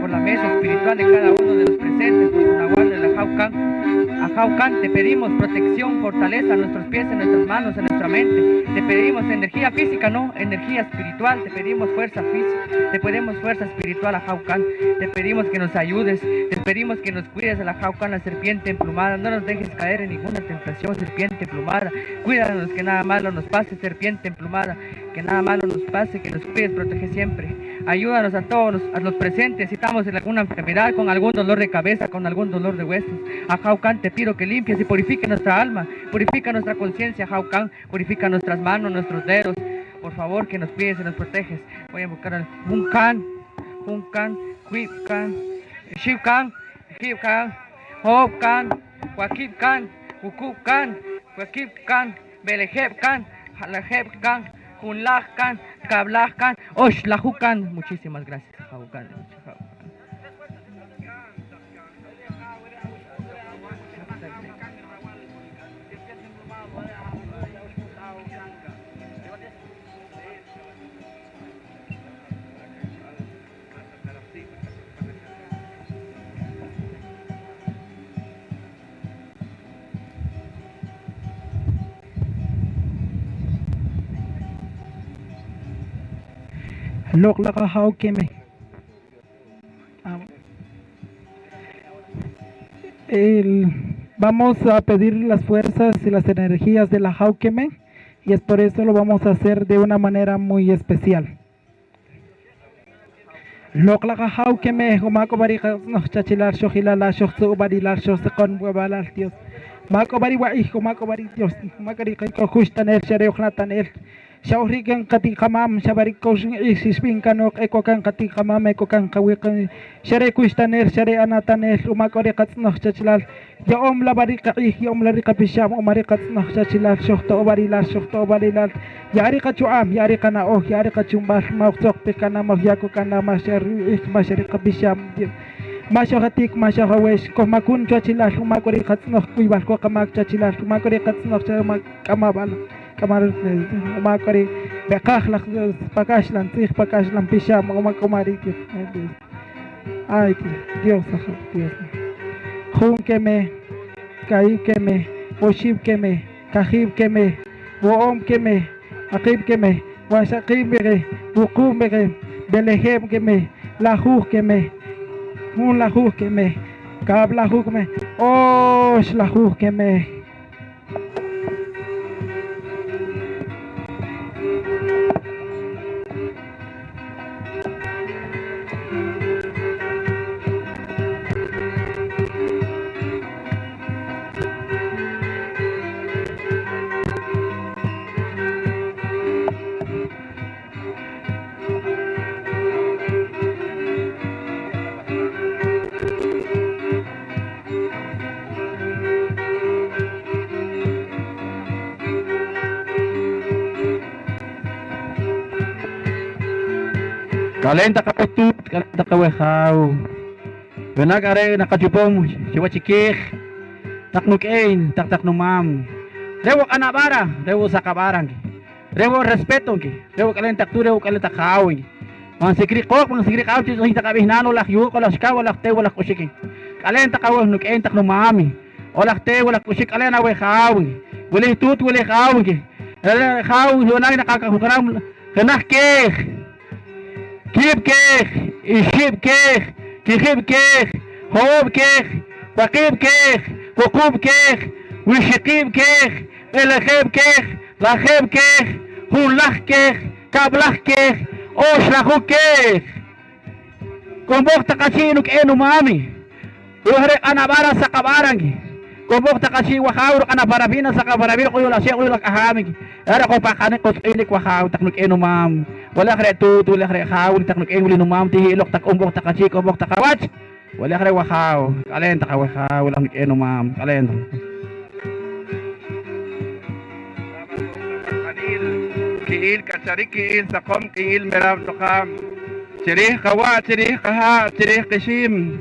por la mesa espiritual de cada uno de los presentes, por su nahual, el Ajawkan. Ajawkan, te pedimos protección, fortaleza en nuestros pies, en nuestras manos, en nuestra mente. Te pedimos energía física, no, energía espiritual. Te pedimos fuerza física, te pedimos fuerza espiritual, Ajawkan. Te pedimos que nos ayudes, te pedimos que nos cuides, el Ajawkan, la serpiente emplumada. No nos dejes caer en ninguna tentación, serpiente emplumada. Cuídanos, que nada malo nos pase, serpiente emplumada. Que nada malo nos pase, que nos cuides, protege siempre. Ayúdanos a todos los, a los presentes, si estamos en alguna enfermedad, con algún dolor de cabeza, con algún dolor de huesos. Ajawkan, te pido que limpies y purifique nuestra alma, purifica nuestra conciencia, Ajawkan, purifica nuestras manos, nuestros dedos. Por favor, que nos cuides y nos proteges. Voy a invocar al Junkan, Junkan, Juibkan, Ixibkan, Ijibkan, Hobkan, Wakibkan, Wukubkan, Wakibkan, Belejebkan, Jalajebkan, Junlajkan, Kablajkan, Oxlajubkan. Muchísimas gracias, Ajawkan. Loq'laj Ajawkan. El, vamos a pedir las fuerzas y las energías del Ajawkan, y es por eso lo vamos a hacer de una manera muy especial. Loq'laj Ajawkan, ma' k'o pa' riqatz'noj chachilal, xojilal, xojtzu'balilal, xojsaqonb'ab'alal Dios. Ma' k'o pa' riwa'ij, ma' k'o pa' ri Dios, ma' k'o riqakuxtanel, xa re' hoj natanel. Xa hoj rikan qati't qamaam, xa pa' rik'ux nq'ij xixb'in kanoq, ek'o kan qati't qamaam, ek'o kan qawiq, xa re' kuxtanel, xa re' anatanel, ma' k'o riqatz'noj chachilal. Yo'om la pa' riqaq'iij, yo'om la riqapixaab', ma' riqatz'noj chachilal, xojto'b'alilal, xojto'b'alilal. Ye'arik qachu'aam, ye'arik qana'ooj, ye'arik qachumb'al, ma' hoj tzoq ti qanaam, ma' hoj yaak kanaam, ma' xa riwih'ik, ma' xa riqapixaab', ma' xa jatik, ma' xa jawex, kojmakun cho chachilal, ma' k'o riqatz'noj k'uyb'al kok qamaak chachilal, ma' k'o riqatz'noj cha ma' k'amab'al. K'amal, eh, ma' k'o ri' b'eqaj laj, eh, pa' kaxlan tzij, pa' kaxlan pixaab', ma' k'o ma' ri' ti. Ay, Dios, Dios, ajab', Dios. Junkan, kahiikan, oxib'kan, kajiib'kan, wo'ob'kan, waqiib'kan, waxaqiib'kan, wuquub'kan, b'elejeb'kan, lajuujkan, junlajuujkan, kab'lajuujkan, oxlajuujkan. K'aleen taq aweh tuut, k'aleen taq aweh jaaw. Winaq are' naqachopom chiwach i keej taq nuk'een, taq, taq numaam. Re' wo' q'anab'ara, re' wo' saqab'ara, nki. Re' wo' respeto, nki. Re' wo' k'aleen taq tuut, re' wo' k'aleen taq jaaw, nki. Man sik'riq qooq, man sik'riq qaaw chi tz'ihb'ik taq ab'ihnaal, o laj yuuq', o laj xkaw, o laj teew, o laj k'uxik, nki. K'aleen taq aweh nuk'een taq numaam, nki. O laj teew, o laj k'uxik, k'aleen aweh jaaw, nki. Wili tuut, wili jaaw, nki. Re' jaaw, nki, yu'naak naqakojom jenaj keej. Kiib' keej, ixib' keej, kijib' keej, ho'oob' keej, waqiib' keej, wuquub' keej, wixiqiib' keej, b'elejeb' keej, lajeeb' keej, junlaj keej, kab'laj keej, oxlajuj keej. K'omb'oj taq achii' nuk'een numaam i. Ru' aj re' q'anab'ara saqab'ara, nki. K'omb'oj taq achii' wajaaw, ruq'ana parafina, saqa parafina, q'uyul axeeb', q'uyul aj k'ahaam, nki. Re' qopahqanik, qosq'inik wajaaw taq nuk'een numaam. Wili aj re' tuut, wili aj re' jaaw, wili taq nuk'een, wili numaam, tihi'loq taq, k'omb'oj taq achii', k'omb'oj taq awach. Wili aj re' wajaaw, k'aleen taq awajaaw, wili aj nuk'een numaam, k'aleen taq. Ki'il k'acharik, ki'il saqom, ki'il meraab' toqaab'. Chi riij qawa', chi riij qahaa', chi riij qixiim.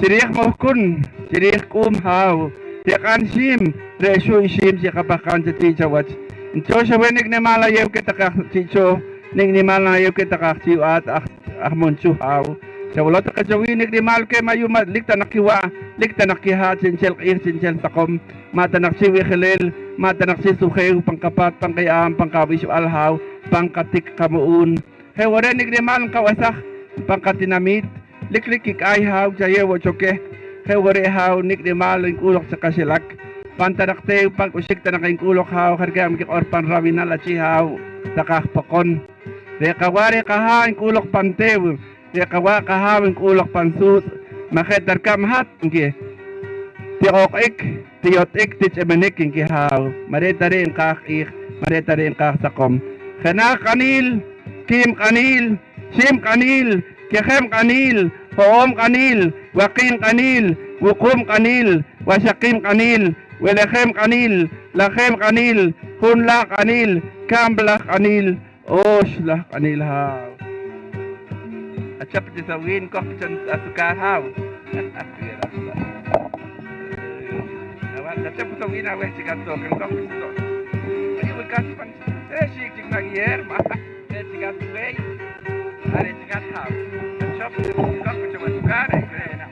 Chi riij muhkun, chi riij k'uum haaw, Tiq'an xiim, re' xuy xiim chi qapahqaam chachii' chawach. Nchoox aweh nik' nimaal ayeew keh taqe aj chi' chooh, nik' nimaal ayeew keh taqe aj chi' wa'aat aj, aj Munchuh haaw. Chawilow taqe cho wii' nik' nimaal keh ma' yu' ma' lik ta naq kiwa', lik ta naq kihaa' chi'nchel q'iij chi'nchel saqom. Ma' ta naq chi' wijeleel, ma' ta naq chi' sujeew pan qapaat, pan qaye'aab', pan qab'ixb'al haaw, pan qatik qamu'uun. Je' wo' re' nik' nimaal nqawesaj pan qatinamiit, lik lik kik'aay haaw chayeew wo' cho keh. Je' wo' re' haaw nik' nimaal nk'uloq chi qaxilak. Pan ta naq teew pan k'uxik ta naq nk'uloq haaw, je' rikab' nkiq'or pan rab'inal achii' haaw taqe aj poqon. Re' qawa' re' qahaa' nk'uloq pan teew, re' qawa' qahaaw nk'uloq pan suutz', ma' je' ta rikab' hat, nki. Tiq'oq'ik, tiyot'ik, tich'iminik, nki haaw. Ma' re' ta re' nqaaj q'iij, ma' re' ta re' nqaaj saqom. Jenaj q'aniil, kiib' q'aniil, xiib' q'aniil, kijeb' q'aniil, ho'oob' q'aniil, waqiib' q'aniil, wuquub' q'aniil, waxaqiib' q'aniil, b'elejeb' q'aniil, lajeeb' q'aniil, junlaj q'aniil, kab'laj q'aniil, oxlaj q'aniil haaw. Achap cho sa' wiin, koj cho asukaar haaw. Achap cho sa' wiin aweh chik atzook, nkoj cho sa'. Ayu' wilkaat pan re' xiik chik na' yerma. Re' chik atubeey. Are' chik athaw. Achap cho sa' wiin, koj cho asukaar, re' na.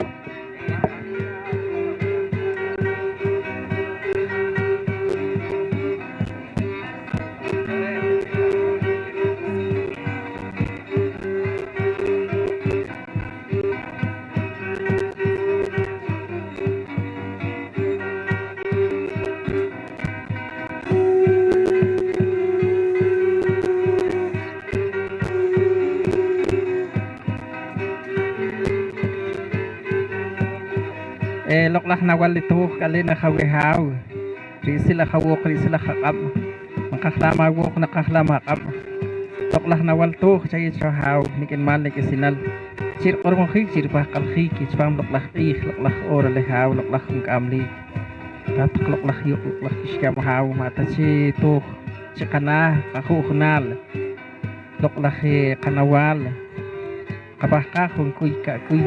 Eh, loq'laj nawal i tuuj, k'aleen aj aweh haaw. Ri'sil aj awooq, ri'sil aj aq'ab', naqajlam awooq, naqajlam aq'ab'. Loq'laj nawal tuuj, chayeew cho haaw, nik' nimaal, nik' isinal. Chi riq'ormojiik, chi ripahqaljiik, chipam loq'laj q'iij, loq'laj hora le haaw, loq'laj junk'amliik. Hat taq loq'laj yuuq', loq'laj k'ixkaab' haaw, ma' ta chi tuuj chi qanaah, qaju'junaal, loq'laj, eh, qanawaal. Qapahqaaj junkuy ka'kuy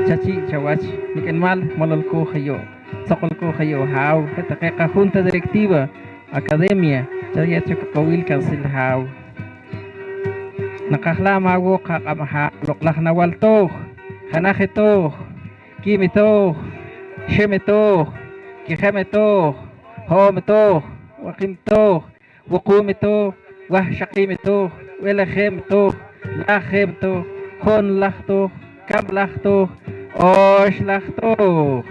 chachii' chawach, nik' nimaal, mololkooj ayu', tzoqolkooj ayu' haaw, je' taqe qajunta directiva, academia, chayeew cho kowiil kansil haaw. Naqajlam awooq aq'ab' haaw, loq'laj nawal tuuj, jenaj i tuuj, kiib' i tuuj, xiib' i tuuj, kijeb' i tuuj, ho'oob' i tuuj, waqiib' i tuuj, wuquub' i tuuj, waxaqiib' i tuuj, b'elejeb' i tuuj, lajeeb' i tuuj, junlaj tuuj, kab'laj tuuj, oxlaj tuuj.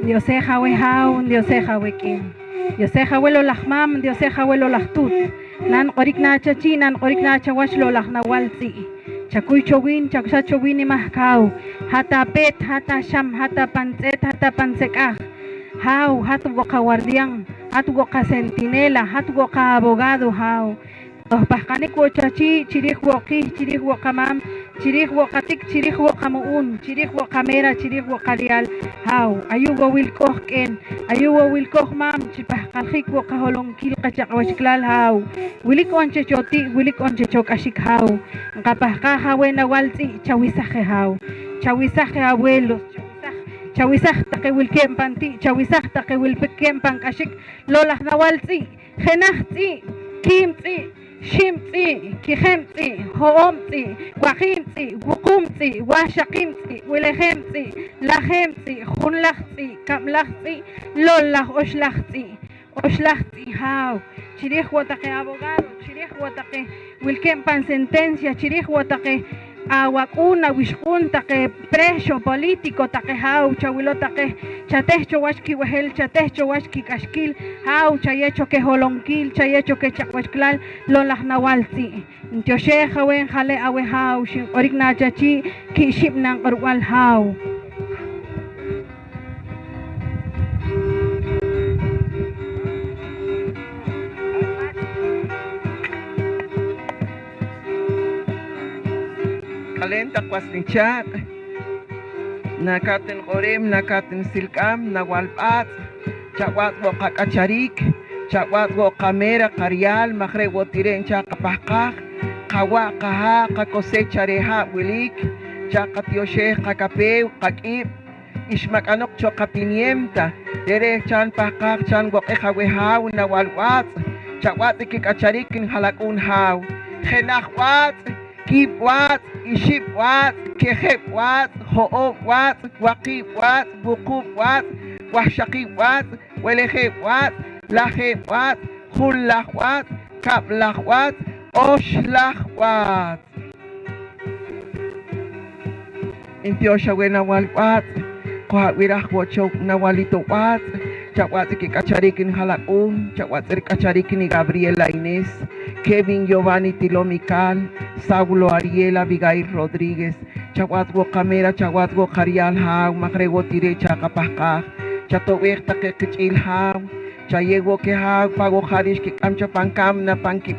Diosej aweh haaw, Diosej aweh k'een, Diosej aweh loq'laj maam, Diosej aweh loq'laj tuut. Naniq'orik na chachii', naniq'orik na chawach loq'laj nawal tz'i'. Chakuy cho wiin, chakuxach cho wiin nimahk haaw. Hat apeet, hat axam, hat apantz'eet, hat apantzek'aaj. Haaw, hat wo' qawardiyan, hat wo' qacentinela, hat wo' qaabogado haaw. Qojpahqanik wo' chachii' chi riij wo' qiij, chi riij wo' qamaam, chi riij wo' qatik, chi riij wo' qamu'uun, chi riij wo' qameera, chi riij wo' qariyaal. Haaw, ayu' wo' wilkooj k'een, ayu' wo' wilkooj maam chi pahqaljiik wo' qaholonkiil qachaq'wachiklaal haaw. Wilik on chi cho ti', wilik on chi cho k'axik haaw. Nqapahqaaj aweh nawal tz'i', chawesaj je haaw. Chawesaj je abuelos, chawesaj, chawesaj taqe wilkeeb' pan ti', chawesaj taqe wilkeeb' pan k'axik, loq'laj nawal tz'i', jenaj tz'i', kiib' tz'i', xiib' tz'i', kijeb' tz'i', ho'oob' tz'i', waqiib' tz'i', wuquub' tz'i', waxaqiib' tz'i', b'elejeb' tz'i', lajeeb' tz'i', junlaj tz'i', kab'laj tz'i', loq'laj oxlaj tz'i'. Oxlaj tz'i' haaw, chi riij wo' taqe abogado, chi riij wo' taqe wilkeeb' pan sentencia chi riij wo' taqe awak'uun awixq'uun, taqe preso político, taqe haaw, chawilow taqe, chateh cho wach kib'ehel, chateh cho wach kik'axkil, haaw, chayeew cho keh holonkiil, chayeew cho keh chaq'wachkilal, loq' laj nawal tz'i'. Ntyoxej aweh, njale' aweh haaw, xinq'orik na chachii' ki'xib' nanq'orb'al haaw. K'aleen taq was nichaaq', nakaat niq'oreem, nakaat nisilk'am, nawal b'aatz', chab'aatz' wo' qak'achariik, chab'aatz' wo' qameera qariyaal, maj re' wo' ti re' nchaaq' qapahqaaj, qawa', qahaa', qakosecha reh haab' wilik, chaaq' qatyoxej, qakapeew, qak'iib', xmak'anoq cho qapimienta. Re're' cha'n pahqaaj, cha'n woq'ej aweh haaw, nawal b'aatz', chab'aatz' i kik'achariik nijalak'uun haaw. Jenaj b'aatz', kiib' b'aatz', ixib' b'aatz', kejeb' b'aatz', ho'oob' b'aatz', waqiib' b'aatz', wuquub' b'aatz', wahxaqiib' b'aatz', b'elejeb' b'aatz', lajeeb' b'aatz', junlaj b'aatz', kab'laj b'aatz, oxlaj b'aatz. Ntyox aweh nawal b'aatz', qojab'iraj wo' cho nawal i tob'aatz', chab'aatz' i kik'achariik nijalak'uun, chab'aatz' rik'achariik ni Gabriela Inés, Kevin Giovanni Tilom Ical, Saulo Ariel, Abigail Rodríguez, chab'aatz' wo' qameera, chab'aatz' wo' qariyaal haaw, maj re' wo' ti re' chaaq' qapahqaaj, chato'b'eej taqe qich'iil haaw, chayeew wo' keh haaw pa' wo' jariik xkik'am cho pan kamna, pan ki-,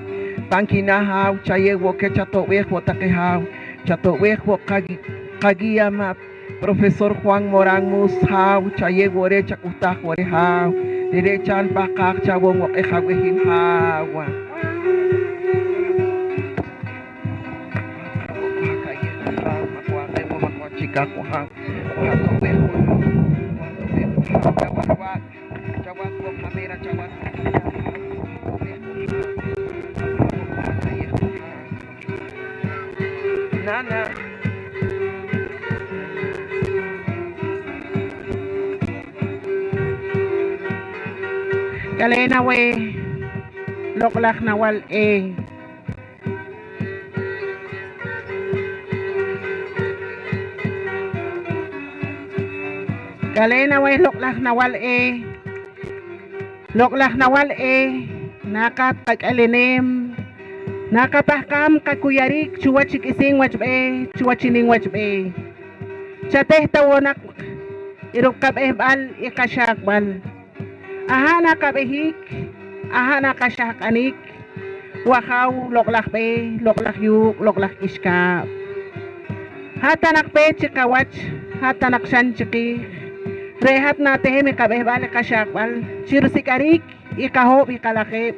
pan kinaah haaw, chayeew wo' keh, chato'b'eej wo' taqe haaw, chato'b'eej wo' qagi-, qaguía ma' profesor Juan Morán Mus haaw, chayeew wo' reh, chak'uhtaaj wo' reh haaw, re're' cha'n pahqaaj, chawo'm woq'ej aweh hin haaw. Nana. K'aleen aweh loq'laj nawal e. K'aleen aweh loq'laj nawal e. Loq'laj nawal e, naqat qak'eleneem, naqapahqaam qakuyariik chuwach i k'isiin wach b'eeh, chuwach i nim wach b'eeh. Chateh ta wo' naq i ruqab'ehb'al i qaxaaq'b'al. Aha' naqab'ehiik, aha' naqaxahq'aniik, wAjaaw loq'laj b'eeh, loq'laj yuuq', loq'laj k'ixkaab'. Hat ta naq peet chi qawach, hat ta naq xan chiqiij, re' hat natehem i qab'ehb'al i qaxaaq'b'al chi rusik'ariik i qahoob' i qalajeeb',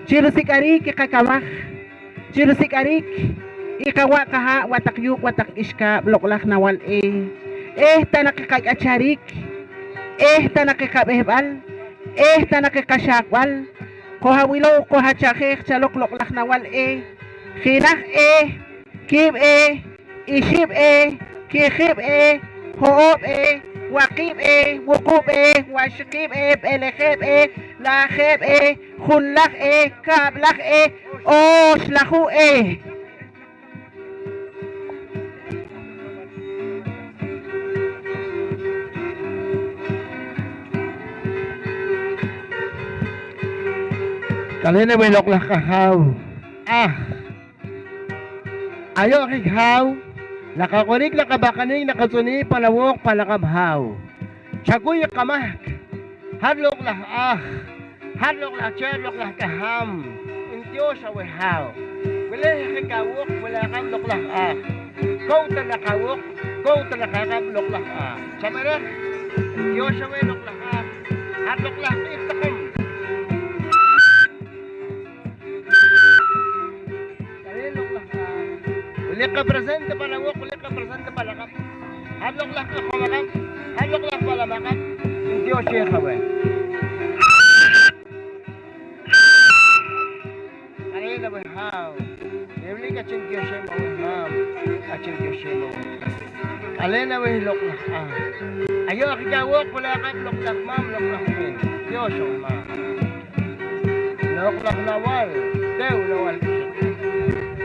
chi rusik'ariik i qakamaj, chi rusik'ariik i qawa' qahaa', wataq yuuq', wataq k'ixkaab', loq'laj nawal e. Eh ta naq i qak'achariik, eh ta naq i qab'ehb'al, eh ta naq i qaxaaq'b'al, qojawilow, qojachajej chaloq loq'laj nawal e. Jenaj e, kiib' e, ixib' e, kijib' e, ho'oob' e, waqiib' e, wuquub' e, waxaqiib' e, b'elejeb' e, lajeeb' e, junlaj e, kab'laj e, oxlaju' e. K'aleen aweh loq'laj qAjaaw. Ah. Ayu' ajik Haaw, naqaq'orik, naqapahqanik, naqatz'unik pan awooq pan aq'ab' Haaw. Chakuy qamahk, hat loq'laj aj, hat loq'laj chee', loq'laj k'aham, ntiyoox aweh Haaw. Wili ajik awooq, wili aq'ab' loq'laj aj. Kow ta naq awooq, kow ta naq aq'ab' loq'laj aj. Chab'irej, ntiyoox aweh loq'laj aj, hat loq'laj q'iij taqom. K'aleen loq'laj aj. Wilik qa presente pan awooq, wilik qa presente pan aq'ab'. Hat loq'laj q'ajom aq'ab', hat loq'laj b'alam aq'ab', ntiyoox chee' qaweh. K'aleen aweh Haaw. Re' wilik k'ahchi' ntiyooxem aweh Maam, k'ahchi' ntiyooxem aweh. K'aleen aweh loq'laj aj. Ayu' ajik awooq, wili aq'ab' loq'laj Maam, loq'laj B'eeh. Ntiyoox aweh Maam. Loq'laj nawal, teew nawal k'ixik.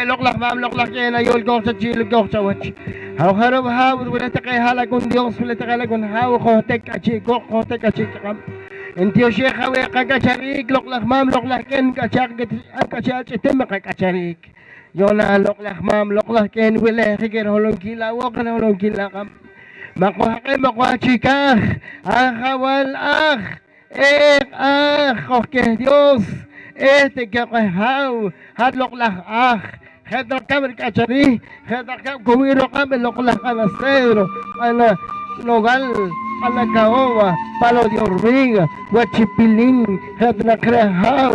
Loq' laj mam, loq' laj k'een, ayu' wilkooj chachii', wilkooj chawach. Haw jarub' haaw, wili taqe ha'lak'un Dios, wili taqe ha'lak'un haaw, johtik k'ahchi' kooq, johtik k'ahchi' kiq'ab'. Ntioxej aweh qak'achariik, loq' laj mam, loq' laj k'een, k'ahchi' ach'itim qak'achariik. Yu'na loq' laj mam, loq' laj k'een, wilejik i riholonkiil awooq, riholonkiil aq'ab'. Ma' qojaq'em oq wach chikaj, ajawal aj, eeq aj, qojkeh Dios, ehtike qeh haaw, hat loq' laj aj, je' ta rikab' rik'achariik, je' ta rikab' kowii' ruq'ab' i loq' laj q'ana cedro, q'ana nogal, q'ana caoba, palo de hormiga, wach chipilin, je' ta naq reh haaw.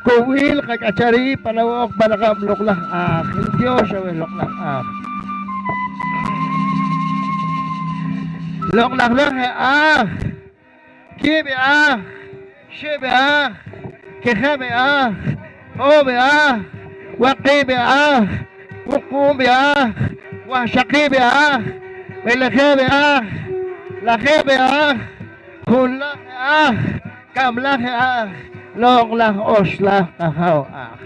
Kowiil qak'achariik pan awooq pan aq'ab' loq' laj aj. Ntiox aweh loq' laj aj. Loq' laj laj aj, kiib' aj, xib' aj, kijeb' aj, oob' aj, waqiib' aj, wuquub' aj, waxaqiib' aj, b'elejeb' aj, lajeb' aj, junlaj aj, kab'laj aj, loq' laj oxlaj qajaaw aj.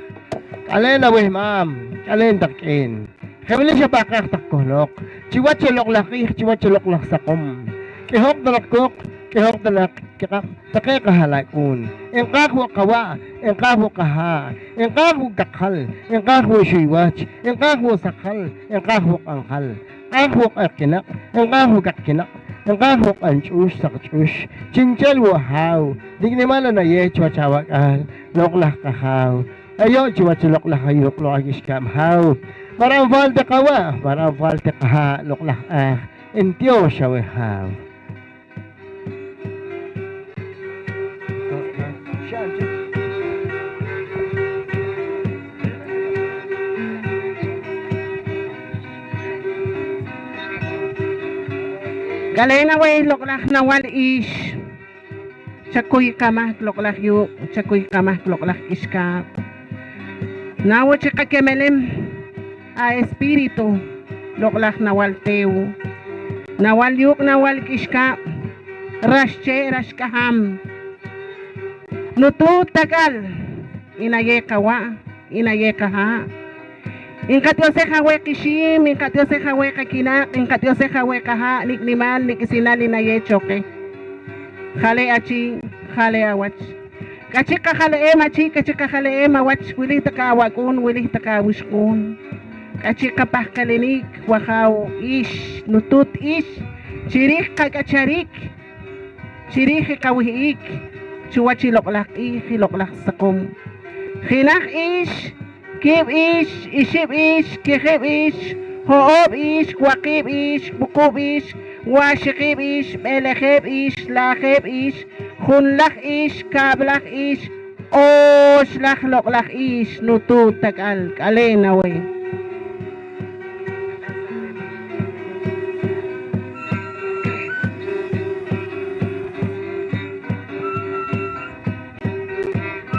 K'aleen aweh mam, k'aleen taq k'een. Je' wili xapahqaaj taq kohloq chiwach i loq' laj q'iij, chiwach i loq' laj saqom. K'ihooq ta naq kooq, k'ihooq ta naq kiq'ab' taqe qaha'lak'uun. Nqaaj wo' qawa', nqaaj wo' qahaa', nqaaj wo' kaqjal, nqaaj wo' xuy wach, nqaaj wo' saqjal, nqaaj wo' q'anjal. Nqaaj wo' q'eqkinaq', nqaaj wo' kaqkinaq', nqaaj wo' q'anch'ux, saqch'ux, chi'nchel wo' haaw, nik' nimal anayeew chiwach awak'aal, loq' laj qajaaw. Ayu' chiwach i loq' laj ayuuq', loq' laj k'ixkaab' haaw. Maram falta qawa', maram falta qahaa', loq' laj aj. Ntiox aweh haaw. K'aleen aweh loq' laj nawal ix, chakuy qamahk loq' laj yuuq', chakuy qamahk loq' laj k'ixkaab'. Naa wo' chik qakemelem. Aespíritu, loq' laj nawal teew, nawal yuuq', nawal k'ixkaab', rax chee', rax k'ahaam, nutuut tak'al, i nayeew qawa', i nayeew qahaa'. Nqatioxej aweh qixiim, nqatioxej aweh qakinaq', nqatioxej aweh qahaa', nik' nimal, nik' k'isinal i nayeew cho qeh. Jale' achii', jale' awach. K'ahchi' qajale'em achii', k'ahchi' qajale'em awach, wilih taqe awak'uun, wilih taqe awixq'uun. K'ahchi' qapahqaliniik wajaaw ix, nutuut ix, chi riij qak'achariik, chi riij i qawih'ik chuwach i loq' laj q'iij, i loq' laj saqom. Jenaj ix, kiib' ix, ixib' ix, kijib' ix, ho'oob' ix, waqiib' ix, wuquub' ix, waxaqiib' ix, b'elejeb' ix, lajeeb' ix, junlaj ix, kab'laj ix, oxlaj loq' laj ix, nutuut tak'al, k'aleen aweh.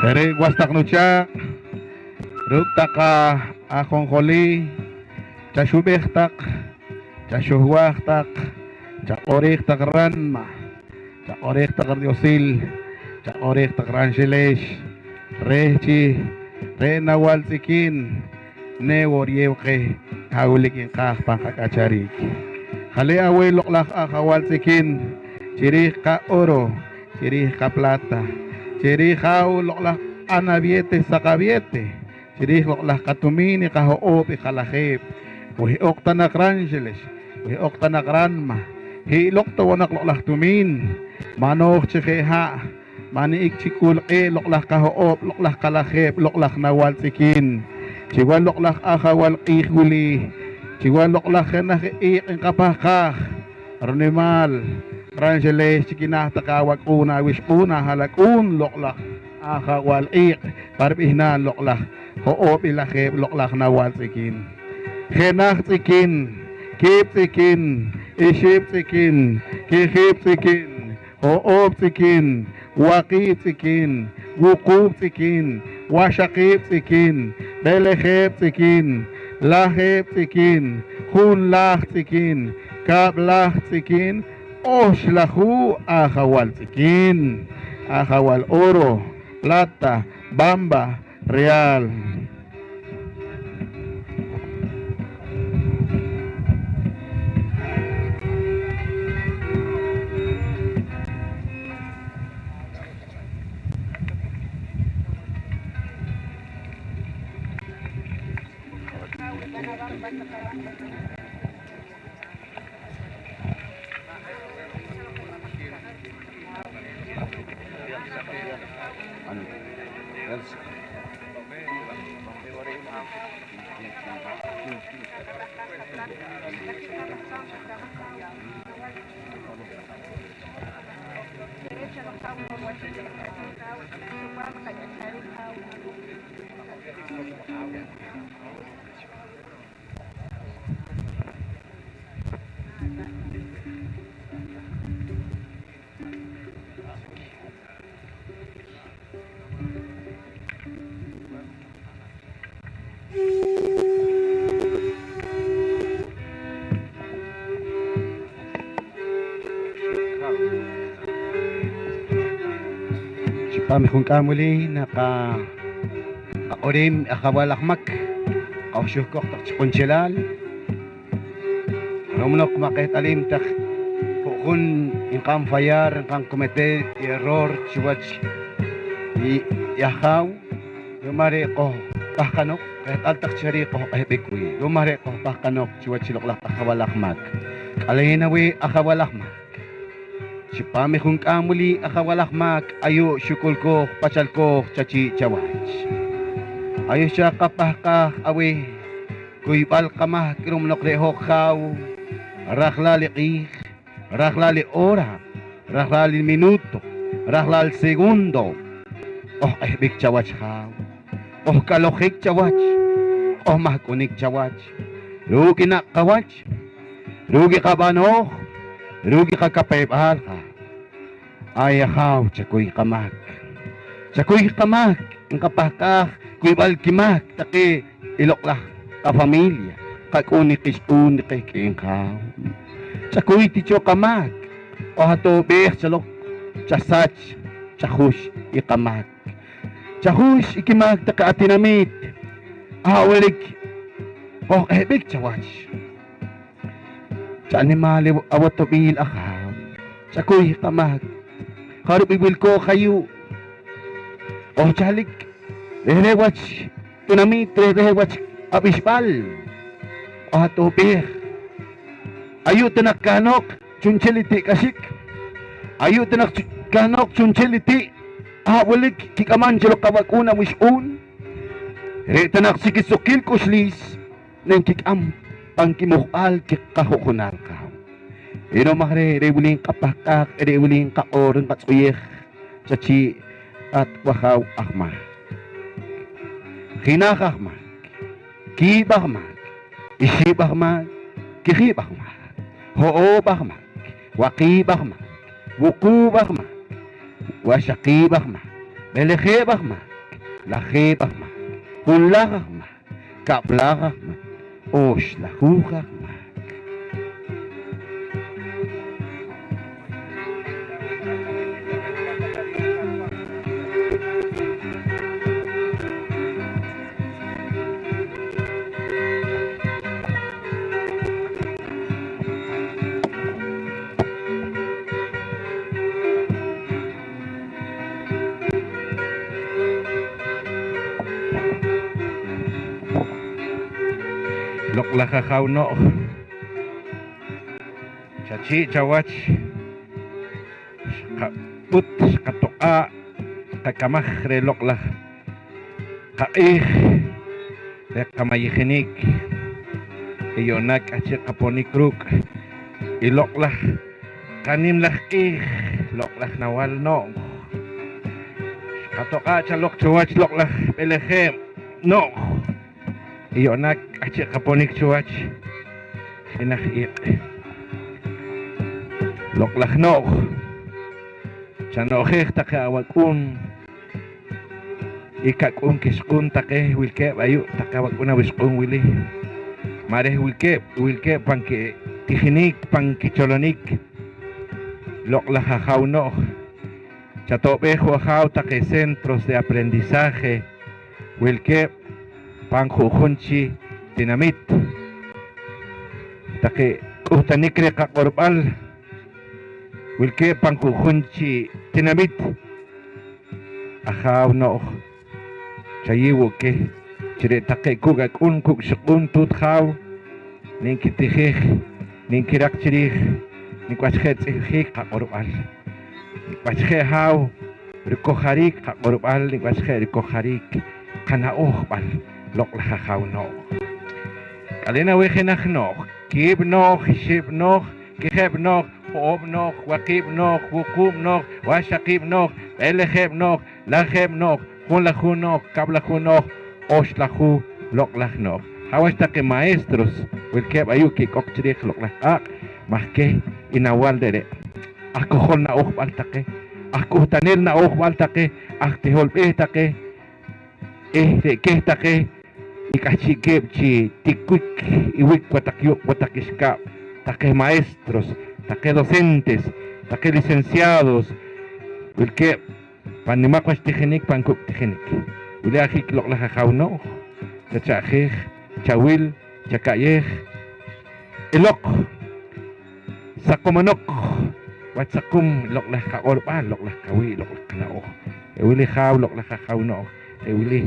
Re' was taq nuchaaq', ruuk' taq ajonjolih, chaxub'ej taq, chaxuhwaaj taq, chaq'oriij taq ranma, chaq'oriij taq ridiosil, chaq'oriij taq ranxelex, reh chi re' nawal tz'ikin ne wo' riyeew qeh ha' wilik nqaaj pan qak'achariik. Jale' aweh loq' laj ajawal tz'ikin chi riij qaoro, chi riij qaplata, chi riij haaw loq' laj q'anawiete, saqawiete, chi riij loq' laj qatumiin, i qaho'oob', i qalajeeb'. Wih'oq ta naq ranxelex, wih'oq ta naq ranma, hi'loq ta wo' naq loq' laj tumiin, ma' nooj chi je' ha', ma' ni'ik chi k'ul q'ee' loq' laj qaho'oob', loq' laj qalajeeb', loq' laj nawal tz'ikin. Chiwach loq' laj ajawal q'iij wili, chiwach loq' laj jenaj iiq' nqapahqaaj, rinimaal, ranxelex chi kinaaj taqe awak'uun, awixq'uun, aha'lak'uun, loq' laj ajawal iiq' pa rib'ihnaal loq' laj ho'oob' i lajeeb' loq' laj nawal tz'ikin. Jenaj tz'ikin, kiib' tz'ikin, ixib' tz'ikin, kijib' tz'ikin, ho'oob' tz'ikin, waqiib' tz'ikin, wuquub' tz'ikin, waxaqiib' tz'ikin, b'elejeeb' tz'ikin, lajeeb' tz'ikin, junlaj tz'ikin, kab'laj tz'ikin, oxlaju' ajawal tz'ikin, ajawal oro, plata, bamba, real. Chipaam i junk'aam wili naqa-, naqaq'orim i Ajawal aj Mak, qojxuhkoq taq chi q'unchelaal. Ru'um noq ma' qeht'alim ta ju'jun nqa'n fallar, nqa'n cometer i error chiwach i, i Ajaaw, ru'um aj re' qojpahqanoq, qeht'al taq chi je' re' qojq'ehb'ik wii', ru'um aj re' qojpahqanoq chiwach i Loq'laj Ajawal aj Mak. K'aleen aweh Ajawal aj Mak. Chipaam i junk'aam wili Ajawal aj Mak, ayu' xuk'ulkooj pachalkooj chachii' chawach. Ayu' xa qapahqaaj aweh kuyb'al qamahk ru'um noq re' hoj Jaaw, rajlaal i q'iij, rajlaal i hora, rajlaal i minuto, rajlaal segundo, qojq'ehb'ik chawach Jaaw, qojk'alojik chawach, qojmahk'unik chawach, ruuk' i naq' qawach, ruuk' i qab'anooj, ruuk' i qakapew-b'al Jaaw. Ay Ajaaw, chakuy qamahk. Chakuy qamahk, nqapahqaaj kuyb'al kimahk taqe i loq'laj qafamilia, qak'uun i qixq'uun i qehk'een Jaaw. Chakuy ti cho qamahk, qojato'b'eej chaloq, chasach, chajux i qamahk. Chajux i kimahk taqe atinamiit, aha' wilik qojq'ehb'ik chawach. Chanimal i awatob'il Ajaaw, chakuy qamahk, jarub' i wilkooj ayu', qojchalik reh reh wach tinamit, reh reh wach ab'ixb'al, qojato'b'eej. Ayu' ta naq kahnoq chu'nchel i ti'k'axik, ayu' ta naq chu-, kahnoq chu'nchel i ti' aha' wilik kik'amam cho loq qawak'uun awixq'uun, re' ta naq chik i suqkiil k'uxliis nankik'am pan kimujb'al kiqaju'junaal Qaaw. Ru'um aj re', re' wili nqapahqaaj, re' wili nqaq'or, nqatz'uyej chachii' hat wAjaaw aj Mahk. Jenaj aj Mahk, kiib' aj Mahk, ixiib' aj Mahk, kijiib' aj Mahk, ho'oob' aj Mahk, waqiib' aj Mahk, wuquub' aj Mahk, waxaqiib' aj Mahk, b'elejeb' aj Mahk, lajeeb' aj Mahk, junlaj aj Mahk, kab'laj aj Mahk, oxlajuuj aj Mahk. Loq'laj Ajaaw No'j, chachii' chawach, xqab'ut, xqatoq'aa', xqakamaj reh loq'laj qaq'iij reh qamayijinik, i yu'naak k'ahchi' qaponik ruuk' i loq'laj qanimlaj q'iij, loq'laj nawal no'j. Xqatoq'aa' chaloq chuwach loq'laj b'elejeb' no'j, i yu'naak k'ahchi' qaponik chuwach jenaj iq'. Loq'laj no'j, chano'jej taqe awak'uun i kak'uun kixq'uun taqe wilkeeb' ayu', taqe awak'uun awixq'uun wili. Ma' reh wilkeeb', wilkeeb' pan kitijinik, pan kicholonik. Loq'laj Ajaaw No'j, chato'b'eej wo' Ajaaw taqe centros de aprendizaje wilkeeb' pan ju'jun chi tinamit, taqe k'uhtunik reh qaq'orb'al wilkeeb' pan ju'jun chi tinamit. Ajaaw No'j, chayeew wo' keh chi re' taqe kuuk' ak'uun, kuuk' ixq'uun, tuut jaaw, ninkitijej, ninkiraq chi riij nik' wach je' tz'ihb'jiik qaq'orb'al, nik' wach je' haaw rikojariik qaq'orb'al, nik' wach je' rikojariik qana'ojb'al, loq' laj Ajaaw No'j. K'aleen aweh jenaj no'j, kiib' no'j, ixib' no'j, kijeb' no'j, ho'oob' no'j, waqiib' no'j, wuquub' no'j, waxaqiib' no'j, b'elejeb' no'j, lajeeb' no'j, junlaju no'j, kab'laju no'j, oxlaju loq' laj no'j. Haj wach taqe maestros wilkeeb' ayu' kik'oq chi riij loq' laj q'aaq' maj keh i nawaal re're'. Aj kojol na'ojb'al taqe, aj k'uhtaneel na'ojb'al taqe, aj tiholb'eeh taqe, eh re' keh taqe i k'ahchi'keeb' chi tikwik iwik wa taq yuuq' wa taq ixkaab', taqe maestros, taqe docentes, taqe licenciados wilkeeb' pan nimaq wach tijinik, pan kuuk' tijinik. Wili ajik loq' laj Ajaaw No'j, chacha'jeej, chawil, chaka'yeej, eloq, saqomanoq wach saqom loq' laj qaq'orb'al, loq' laj qawii', loq' laj qana'oj. Re' wili haaw loq' laj Ajaaw No'j, re' wili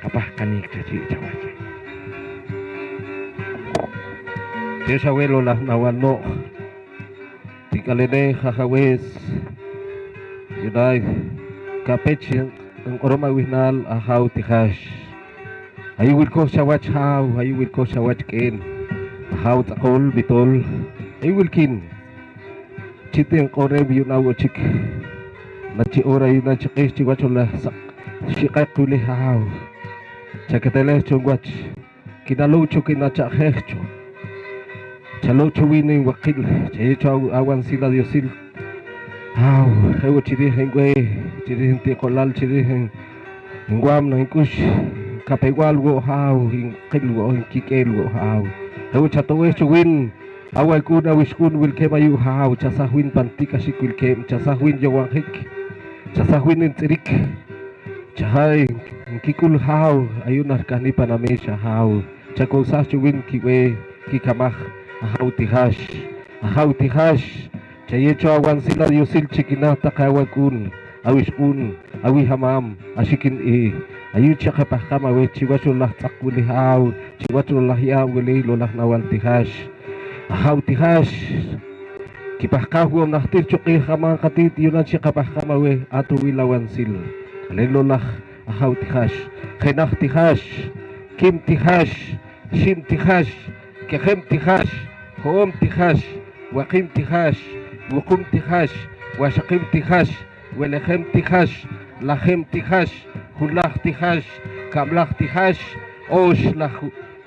qapahqanik chachii' chawach. Tex aweh loq' laj nawaal no'j, tik'aleneej ajawees, yu'naak ka'pech nq'orom awihnaal Ajaaw Tijax. Ayu' wilkooj chawach haaw, ayu' wilkooj chawach k'een, Ajaaw tz'aqol, bitol, ayu' wilkiin chi tinq'oreem yu'naak wo' chik na chi hora yu'naak chi q'iij chi wach laj saq xiq'eq wili haaw. Chaketelej cho wach, kinalow cho kinacha'jeej cho. Chalow cho wiin nwaqil, chayeew cho aw-, awansil adiosil. Haaw, je' wo' chi riij nb'eeh, chi riij nti'qolal, chi riij nwaam na nk'ux, nkapew-b'al wo' haaw, nqil wo', nkik'eel wo' haaw. Je' wo' chato'b'eej cho wiin awak'uun awixq'uun wilkeeb' ayu' haaw, chasaj wiin pan ti'k'axik wilkeeb', chasaj wiin yowanjik, chasaj wiin ntz'irik, chajaay nkik'ul haaw, ayu' narikahnik pan ameex Ajaaw. Chakowsaj cho wiin kib'eeh kikamaj, Ajaaw Tijax, Ajaaw Tijax, chayeew cho awansil adiosil chi kinaah taqe awak'uun, awixq'uun, awihamaam, axikin iih. Ayu' chaqapahqaam aweh chi wach loq' laj tz'aq wili haaw, chi wach loq' laj ye'aab' wili loq' laj nawaal Tijax. Ajaaw Tijax, kipahqaaj wo' najtir cho q'iij qamaam qati't yu'naak chi qapahqaam aweh ato'b'il awansil. K'aleen loq' laj Ajaaw Tijax, jenaj Tijax, kiib' Tijax, ixib' Tijax, kijeb' Tijax, ho'oob' Tijax, waqiib' Tijax, wuquub' Tijax, waxaqiib' Tijax, b'elejeb' Tijax, lajeeb' Tijax, junlaj Tijax, kab'laj Tijax, oxlaj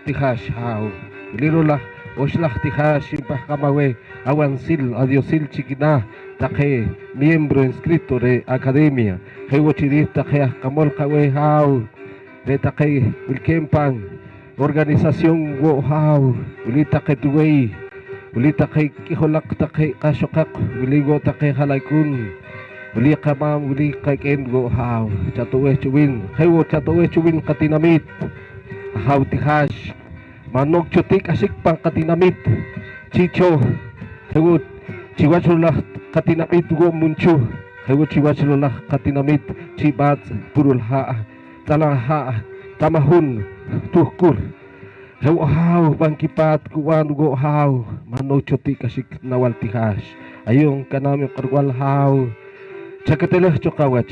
Tijax haaw. Wili loq' laj oxlaj Tijax npahqaam aweh awansil adiosil chi kinaah taqe miembro inscrito reh academia, je' wo' chi riij taqe aj qamol qaweh haaw, re' taqe wilkeeb' pan organización wo' haaw, wili taqe tuweey, wili taqe k'ijolaq taqe q'ahxoqaq, wili wo' taqe ha'lak'uun, wili qamaam, wili qak'een wo' haaw, chato'b'eej cho wiin, je' wo' chato'b'eej cho wiin qatinamiit, Ajaaw Tijax. Ma' noq cho ti'k'axik pan qatinamiit chi' cho, je' wo' chi wach loq' laj qatinamiit wo' Munchuh, je' wo' chi wach loq' laj qatinamiit chi' B'aatz' Purulha', Tz'alamha', Tamahun, Tuhkur. Je' wo' haaw pan kipaat kub'an wo' haaw, ma' noq cho ti'k'axik nawaal Tijax. Ayu' nkanam i q'orb'al haaw. Chaketelej cho qawach,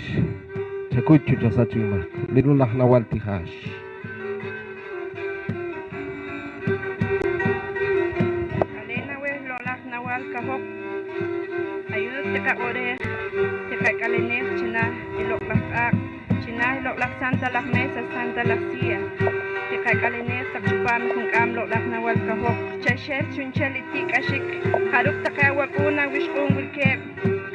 chakuy cho chasach wii' mahk, wili loq' laj nawaal Tijax. K'aleen aweh loq' laj nawaal Kahoq. Ayu' tiqaq'oreej, tiqak'aleneej chinaah i loq' laj q'aaq', chinaah i loq' laj Santa laj Mesa, Santa laj Silla. Tiqak'aleneej taq chupaam i junk'aam loq' laj nawaal Kahoq. Chaxer chu'nchel i ti'k'axik, jarub' taqe awak'uun awixq'uun wilkeeb'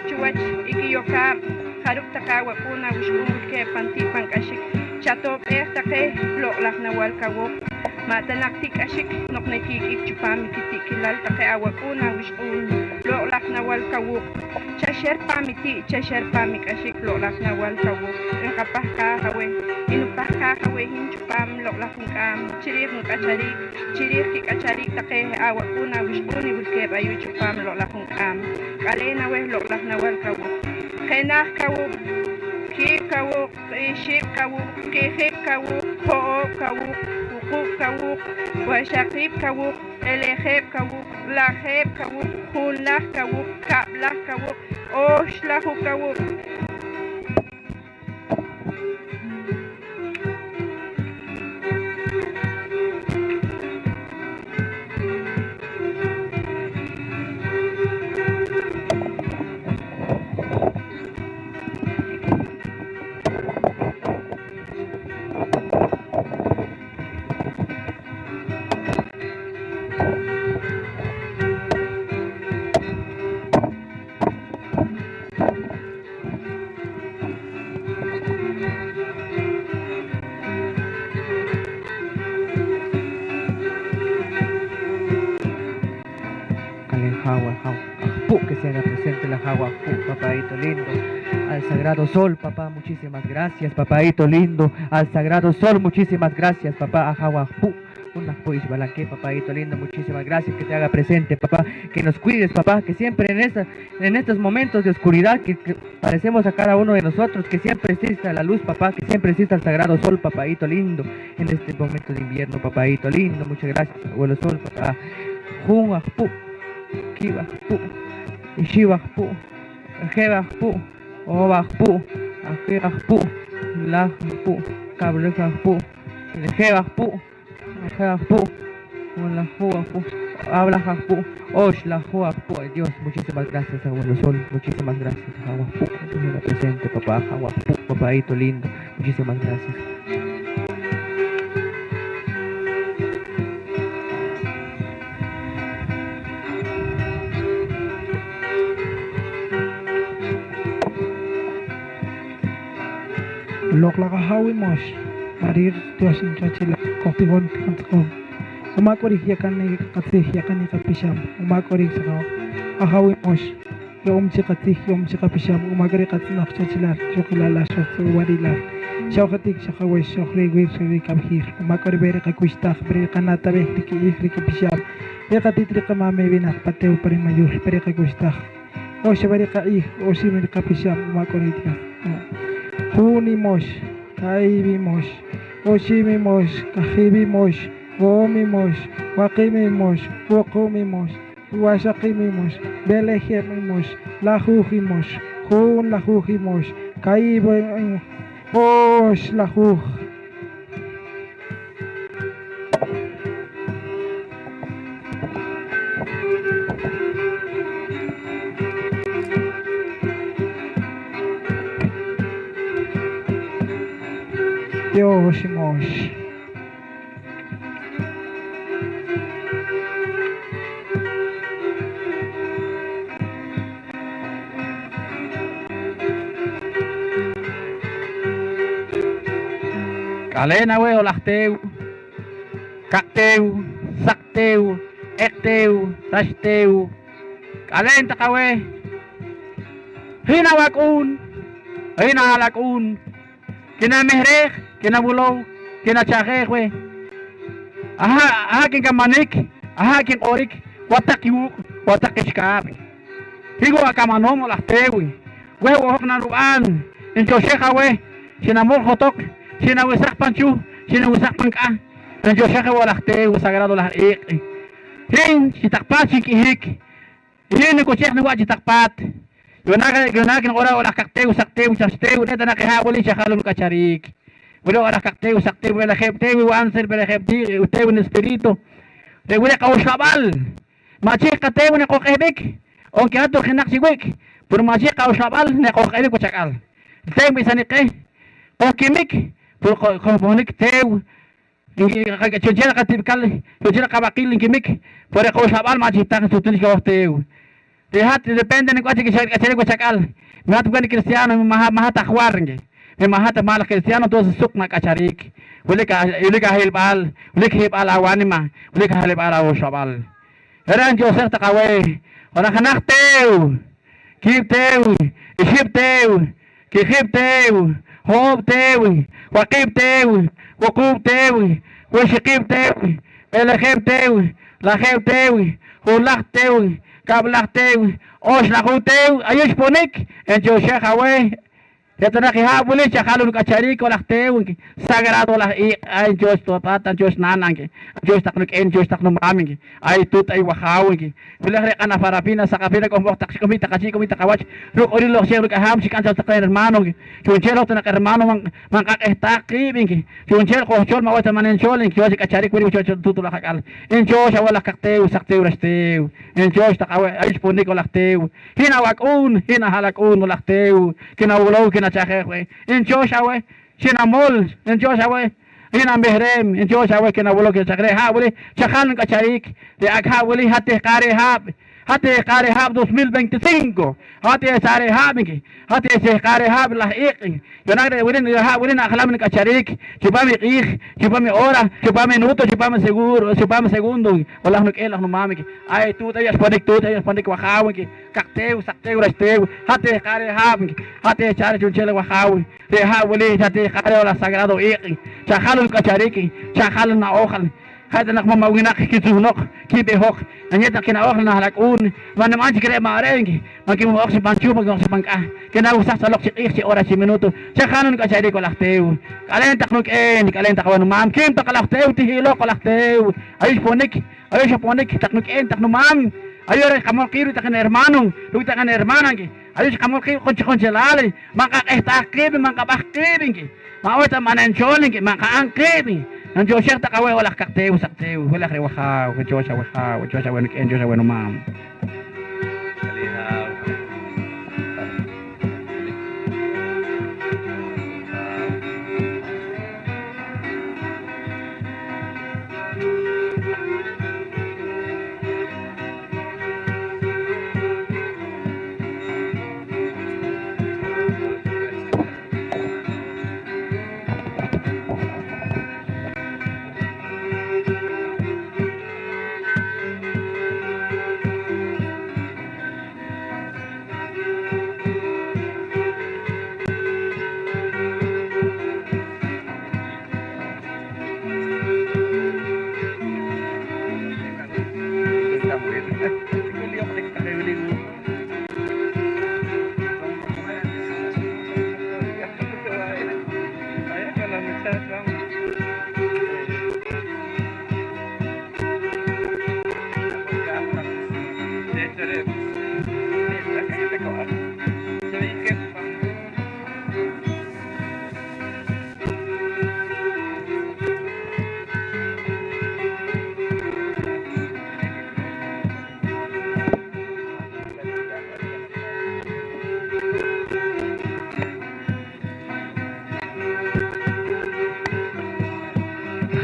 chuwach i kiyokaab', jarub' taqe awak'uun awixq'uun wilkeeb' pan ti' pan k'axik, chato'b'eej taqe loq' laj nawaal Kawoq. Ma' ta naq ti'k'axik noq nakik'ik chupaam i kiti'kilal taqe awak'uun awixq'uun loq' laj nawaal Kawoq. Chaxer paam i ti', chaxer paam i k'axik loq' laj nawaal Kawoq. Nqapahqaaj aweh, nupahqaaj aweh hin chupaam loq' laj junk'aam chi riij nuk'achariik, chi riij kik'achariik taqe awak'uun awixq'uun i wilkeeb' ayu' chupaam loq' laj junk'aam. K'aleen aweh loq' laj nawaal Kawoq. Jenaj Kawoq, kiib' Kawoq, ixib' Kawoq, kijib' Kawoq, ho'oob' Kawoq, Wuuq' kawuuq, waxaqiib' kawuuq, b'elejeeb' kawuuq, lajeeb' kawuuq, junlaj kawuuq, kab'laj kawuuq, oxlaj wuuq kawuuq. Kalen Ajaw Ajpu', que se haga presente la Ajaw Ajpu', papaito lindo. Al Sagrado Sol, papá, muchísimas gracias, papaito lindo. Al Sagrado Sol, muchísimas gracias, papá Ajaw Ajpu'. Un Ajpu' ixb'alanke, papaito lindo, muchísimas gracias, que te haga presente, papá, que nos cuides, papá, que siempre en esta, en estos momentos de oscuridad que, que padecemos a cada uno de nosotros, que siempre exista la luz, papá, que siempre exista el Sagrado Sol, papaito lindo, en este momento de invierno, papaito lindo, muchas gracias, Abuelo Sol, papá. Jun Ajpu', kiib' Ajpu', ixib' Ajpu', ijeb' Ajpu', hoob' Ajpu', waqib' Ajpu', laj Ajpu', kab'laj Ajpu', b'elejeeb' Ajpu', Ajaw Ajpu', Wunlaju' Ajpu', Ab'laj Ajpu', Oxlaju' Ajpu'. Ay Dios, muchísimas gracias, Abuelo Sol, muchísimas gracias, Ajaw Ajpu', que se haga presente, papá Ajaw Ajpu', papaito lindo, muchísimas gracias. Loq' laj Ajaw i Mox, ma' riij Dios nch'och i laj qojtijon tijon tz'aqom. Uma' k'urik yakanik qatziij, yakanik qapixam, uma' k'urik Ajaw i Mox, yo'om chi qatziij, yo'om chi qapixam, uma' k'urik qatz'inaq ch'ochilal, xuqilal laj xoxtz'u'warilal, xojetik, xojawex, xojriwil, xojrikab'jiil, uma' k'urik b'erik qakuxtaj, b'erik qana'tab'ej riki'ij, rikipixam, b'erik qatit, riqamaam, b'erik winaq pa tew pa rimayuul, b'erik qakuxtaj. Oxib' riqa'iij, oxib' riqapixam, uma' k'urik Dios. Jun i Mox, ka'iib' i Mox, oxib' i Mox, kajiib' i Mox, ho'oob' i Mox, waqiib' i Mox, wuquub' i Mox, waxaqiib' i Mox, b'elejeeb' i Mox, lajuuj i Mox, junlajuuj i Mox, ka'iib' i Mox, oxlajuuj. Dios i Mox. K'aleen aweh, o laj teew, kaq' teew, saq' teew, q'eq' teew, rax teew. K'aleen taq aweh, hin awak'uun, hin aha'lak'uun, kinamehreej, kinawulow, kinacha'jeej weh. Aha', aha' kinkamanik, aha' kinq'orik, wataq yuuq', wataq ixkaab'. Hin wo' akamanoom, o laj teew, weh wo' hoj narub'aan, nchoxej aweh, xinamol johtoq, xinawesaj pan chuh, xinawesaj pan k'ah, nchoxej wo' laj teew, sagrado laj iq'. Hin chi taq paat xink'ihik, hin nikochej niwach chi taq paat. Yu'naak, yu'naak niq'oram, o laj kaq' teew, saq' teew, chax teew, re' ta naq i ha' wili xa jal nk'achariik. Wili o laj kaq' teew, saq' teew, b'elejeeb' teew, i wa'an ser b'elejeeb' ti-, teew, nispiritu. Re' wili qa'oxlab'al. Ma' chik qateew niqojq'ehb'ik, on ke hat-tu jinaq chi wi'k, pero ma' chik qa'oxlab'al niqojq'ehb'ik wach ak'al. Teew b'isaniik qeh, qojkimik, pero qo-, qojpohnik teew, nki-, qa-, chu'nchel qatib'ikal, chu'nchel qab'aqil nkimik, pero qa'oxlab'al ma' chik taj nsuhtunik aweh teew. Re' hat, depende nik' wach i k'acharik wach ak'al. Wi hat wan cristiano, wi ma' hat, ma' hat aj war, nki. Wi ma' hat mal aj cristiano, entonces suq nak'achariik. Wilik a-, wilik ahilb'al, wilik hi'b'al awanima, wilik ahilb'al awoxab'al. Re' nchoxej taq aweh, junaj jenaj teew, kiib' teew, ixib' teew, kijib' teew, ho'oob' teew, waqiib' teew, wuquub' teew, waxaqiib' teew, b'elejeeb' teew, lajeeb' teew, junlaj teew, kab'laj teew, oxlajuuj teew, ayu' xponik, nchoxej aweh. Re' ta naq i haab' wili xa jal nk'achariik, o laj teew, nki, sagrado laj iiq', ay nchoox tata, nchoox naana, nki, nchoox taq nuk'een, nchoox taq numaam, nki, ay tuut, ay wajaaw, nki. Wilaj re' q'ana parafina, saqafina, k'ohb'oq taq, xik'umiik taq achii', k'umiik taq awach, ruq'oriil loq xew ruk'ahaam, xik'am cho taq reh hermano, nki. Chu'nchel hoj ta naq hermano, man, man qaq'ehtaaj qiib', nki. Chu'nchel qojchol ma' wach ta man nchol, nki, chiwach i k'achariik wili, chiwach i tuut laj ak'al. Nchoox aweh laj kaq teew, saq teew, rax teew. Nchoox taq aweh, ayu'x ponik, o laj teew. Hin awak'uun, hin aha'lak'uun, o laj teew, kinawilow, kinachajej weh. Nchoox aweh, xinamol, nchoox aweh, hin anbehreem, nchoox aweh, kinawilow, kinachajej. Re' haab' wili xa jal nk'achariik, re' ak' haab' wili, hat tehqaar reh haab', hat tehqaar reh haab' dos mil veinticinco, hat esaar reh haab', nki, hat esehqaar reh haab' laj iiq', nki. Yu'naak re' wili, re' haab' wili najalam nk'achariik chipam i q'iij, chipam i hora, chipam i minuto, chipam i seguro, chipam i segundo, nki, o laj nuk'een, laj numaam, nki. Ay tuut, ay xponik tuut, ay xponik wajaaw, nki. Kaq teew, saq teew, rax teew, hat ehqaar reh haab', nki, hat ehchaar reh chu'nchel wajaaw. Re' haab' wili xa tehqaar reh laj sagrado iiq', xa jal nk'achariik, xa jal na'ojal. Je' ta naq ma' winaq kitzuhnoq, kib'ihoq, nayeew taq kina'ojal naha'lak'uun, ma' niman chik re' ma' re', nki, ma' kimuh'oq chi pan chuh, ma' kimuh'oq chi pan k'ah, kinawesaj chaloq chi q'iij, chi hora, chi minuto, xa jal nk'achariik, o laj teew. K'aleen taq nuk'een, k'aleen taq aweh numaam, kiib' taq laj teew, tijiloq, o laj teew, ayu'x ponik. Ayu' xaponik taq nuk'een taq numaam. Ayu' re' qamol qiib' ruuk' taqe nihermano, ruuk' taqe nihermana, nki. Ayu' xqamol qiib' jun chi junchelaal, ma' nqaq'ehtaaj qiib', ma' nqab'aj qiib', nki. Ma' wach ta ma' nenchol, nki, ma' nqa'an qiib', nki. Nanchooxej taq aweh, o laj kaq teew, saq teew, wilaj re' wajaaw, nchoox aweh jaaw, nchoox aweh nuk'een, nchoox aweh numaam.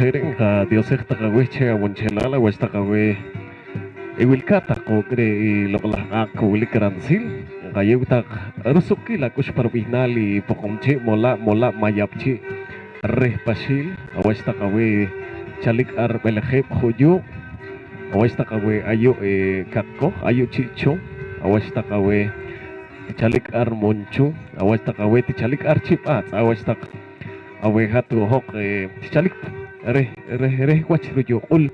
Je' re' nqadiosej taq aweh che awunchelaal, awach taq aweh i wilkaat taq quuk' re' i loq' laj q'aaq' ku wilik ransil. Nqayeew taq rusuqkiil ak'ux pa rib'ihnaal i Poqomchi' Mola', Mola' Mayab'chi' reh Paxiil, awach taq aweh chalik ar B'elejeb' Ju' Yuuq', awach taq aweh ayu', eh, Kaqkoj, ayu' Chi' Cho, awach taq aweh tichalik ar Munchu, awach taq aweh tichalik ar Chi' B'aatz', awach taq aweh hat wo' hoq, eh, tichalik reh, reh, reh wach ruyuq'ul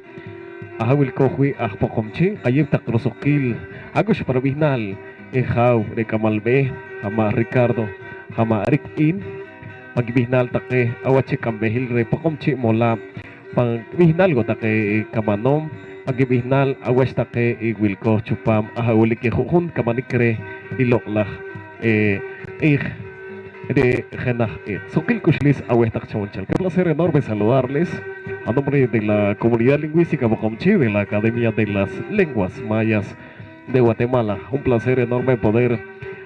aha' wilkooj wii' aj Poqomchi'. Nqayeew taq rusuqkiil ak'ux pa rib'ihnaal i jaaw re' k'amal b'eeh, Jama' Ricardo Jama' Riik B'iin, pan kib'ihnaal taqe awach i k'amb'ehil reh Poqomchi' Mola', pan kib'ihnaal wo' taqe i kamanoom, pan kib'ihnaal awach taqe i wilkooj chupaam aha' wilik i ju'jun kamanik reh i loq' laj, eh, q'iij re' jenaj iq'. Suqkiil k'uxliis aweh taq chawunchel. Qué placer enorme saludarles a nombre de la Comunidad Lingüística Poqomchi' de la Academia de las Lenguas Mayas de Guatemala. Un placer enorme poder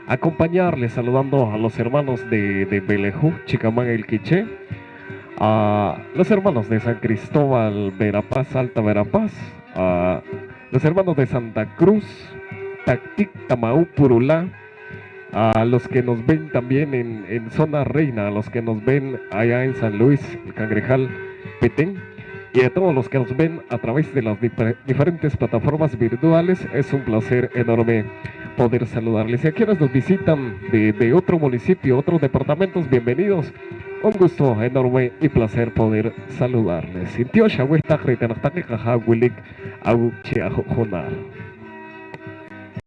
acompañarles saludando a los hermanos de, de Belejú, Chicamán, El Quiché, a los hermanos de San Cristóbal, Verapaz, Alta Verapaz, a los hermanos de Santa Cruz, Tactic, Tamaú, Purulá, a los que nos ven también en, en Zona Reina, a los que nos ven allá en San Luis, El Cangrejal, Petén, y a todos los que nos ven a través de las difer-, diferentes plataformas virtuales, es un placer enorme poder saludarles. Y a quienes nos visitan de, de otro municipio, otros departamentos, bienvenidos. Un gusto enorme y placer poder saludarles. Ntyoox aweh taq reh ta naq taqe qajaaw wilik awuuk' chi aju'junaal.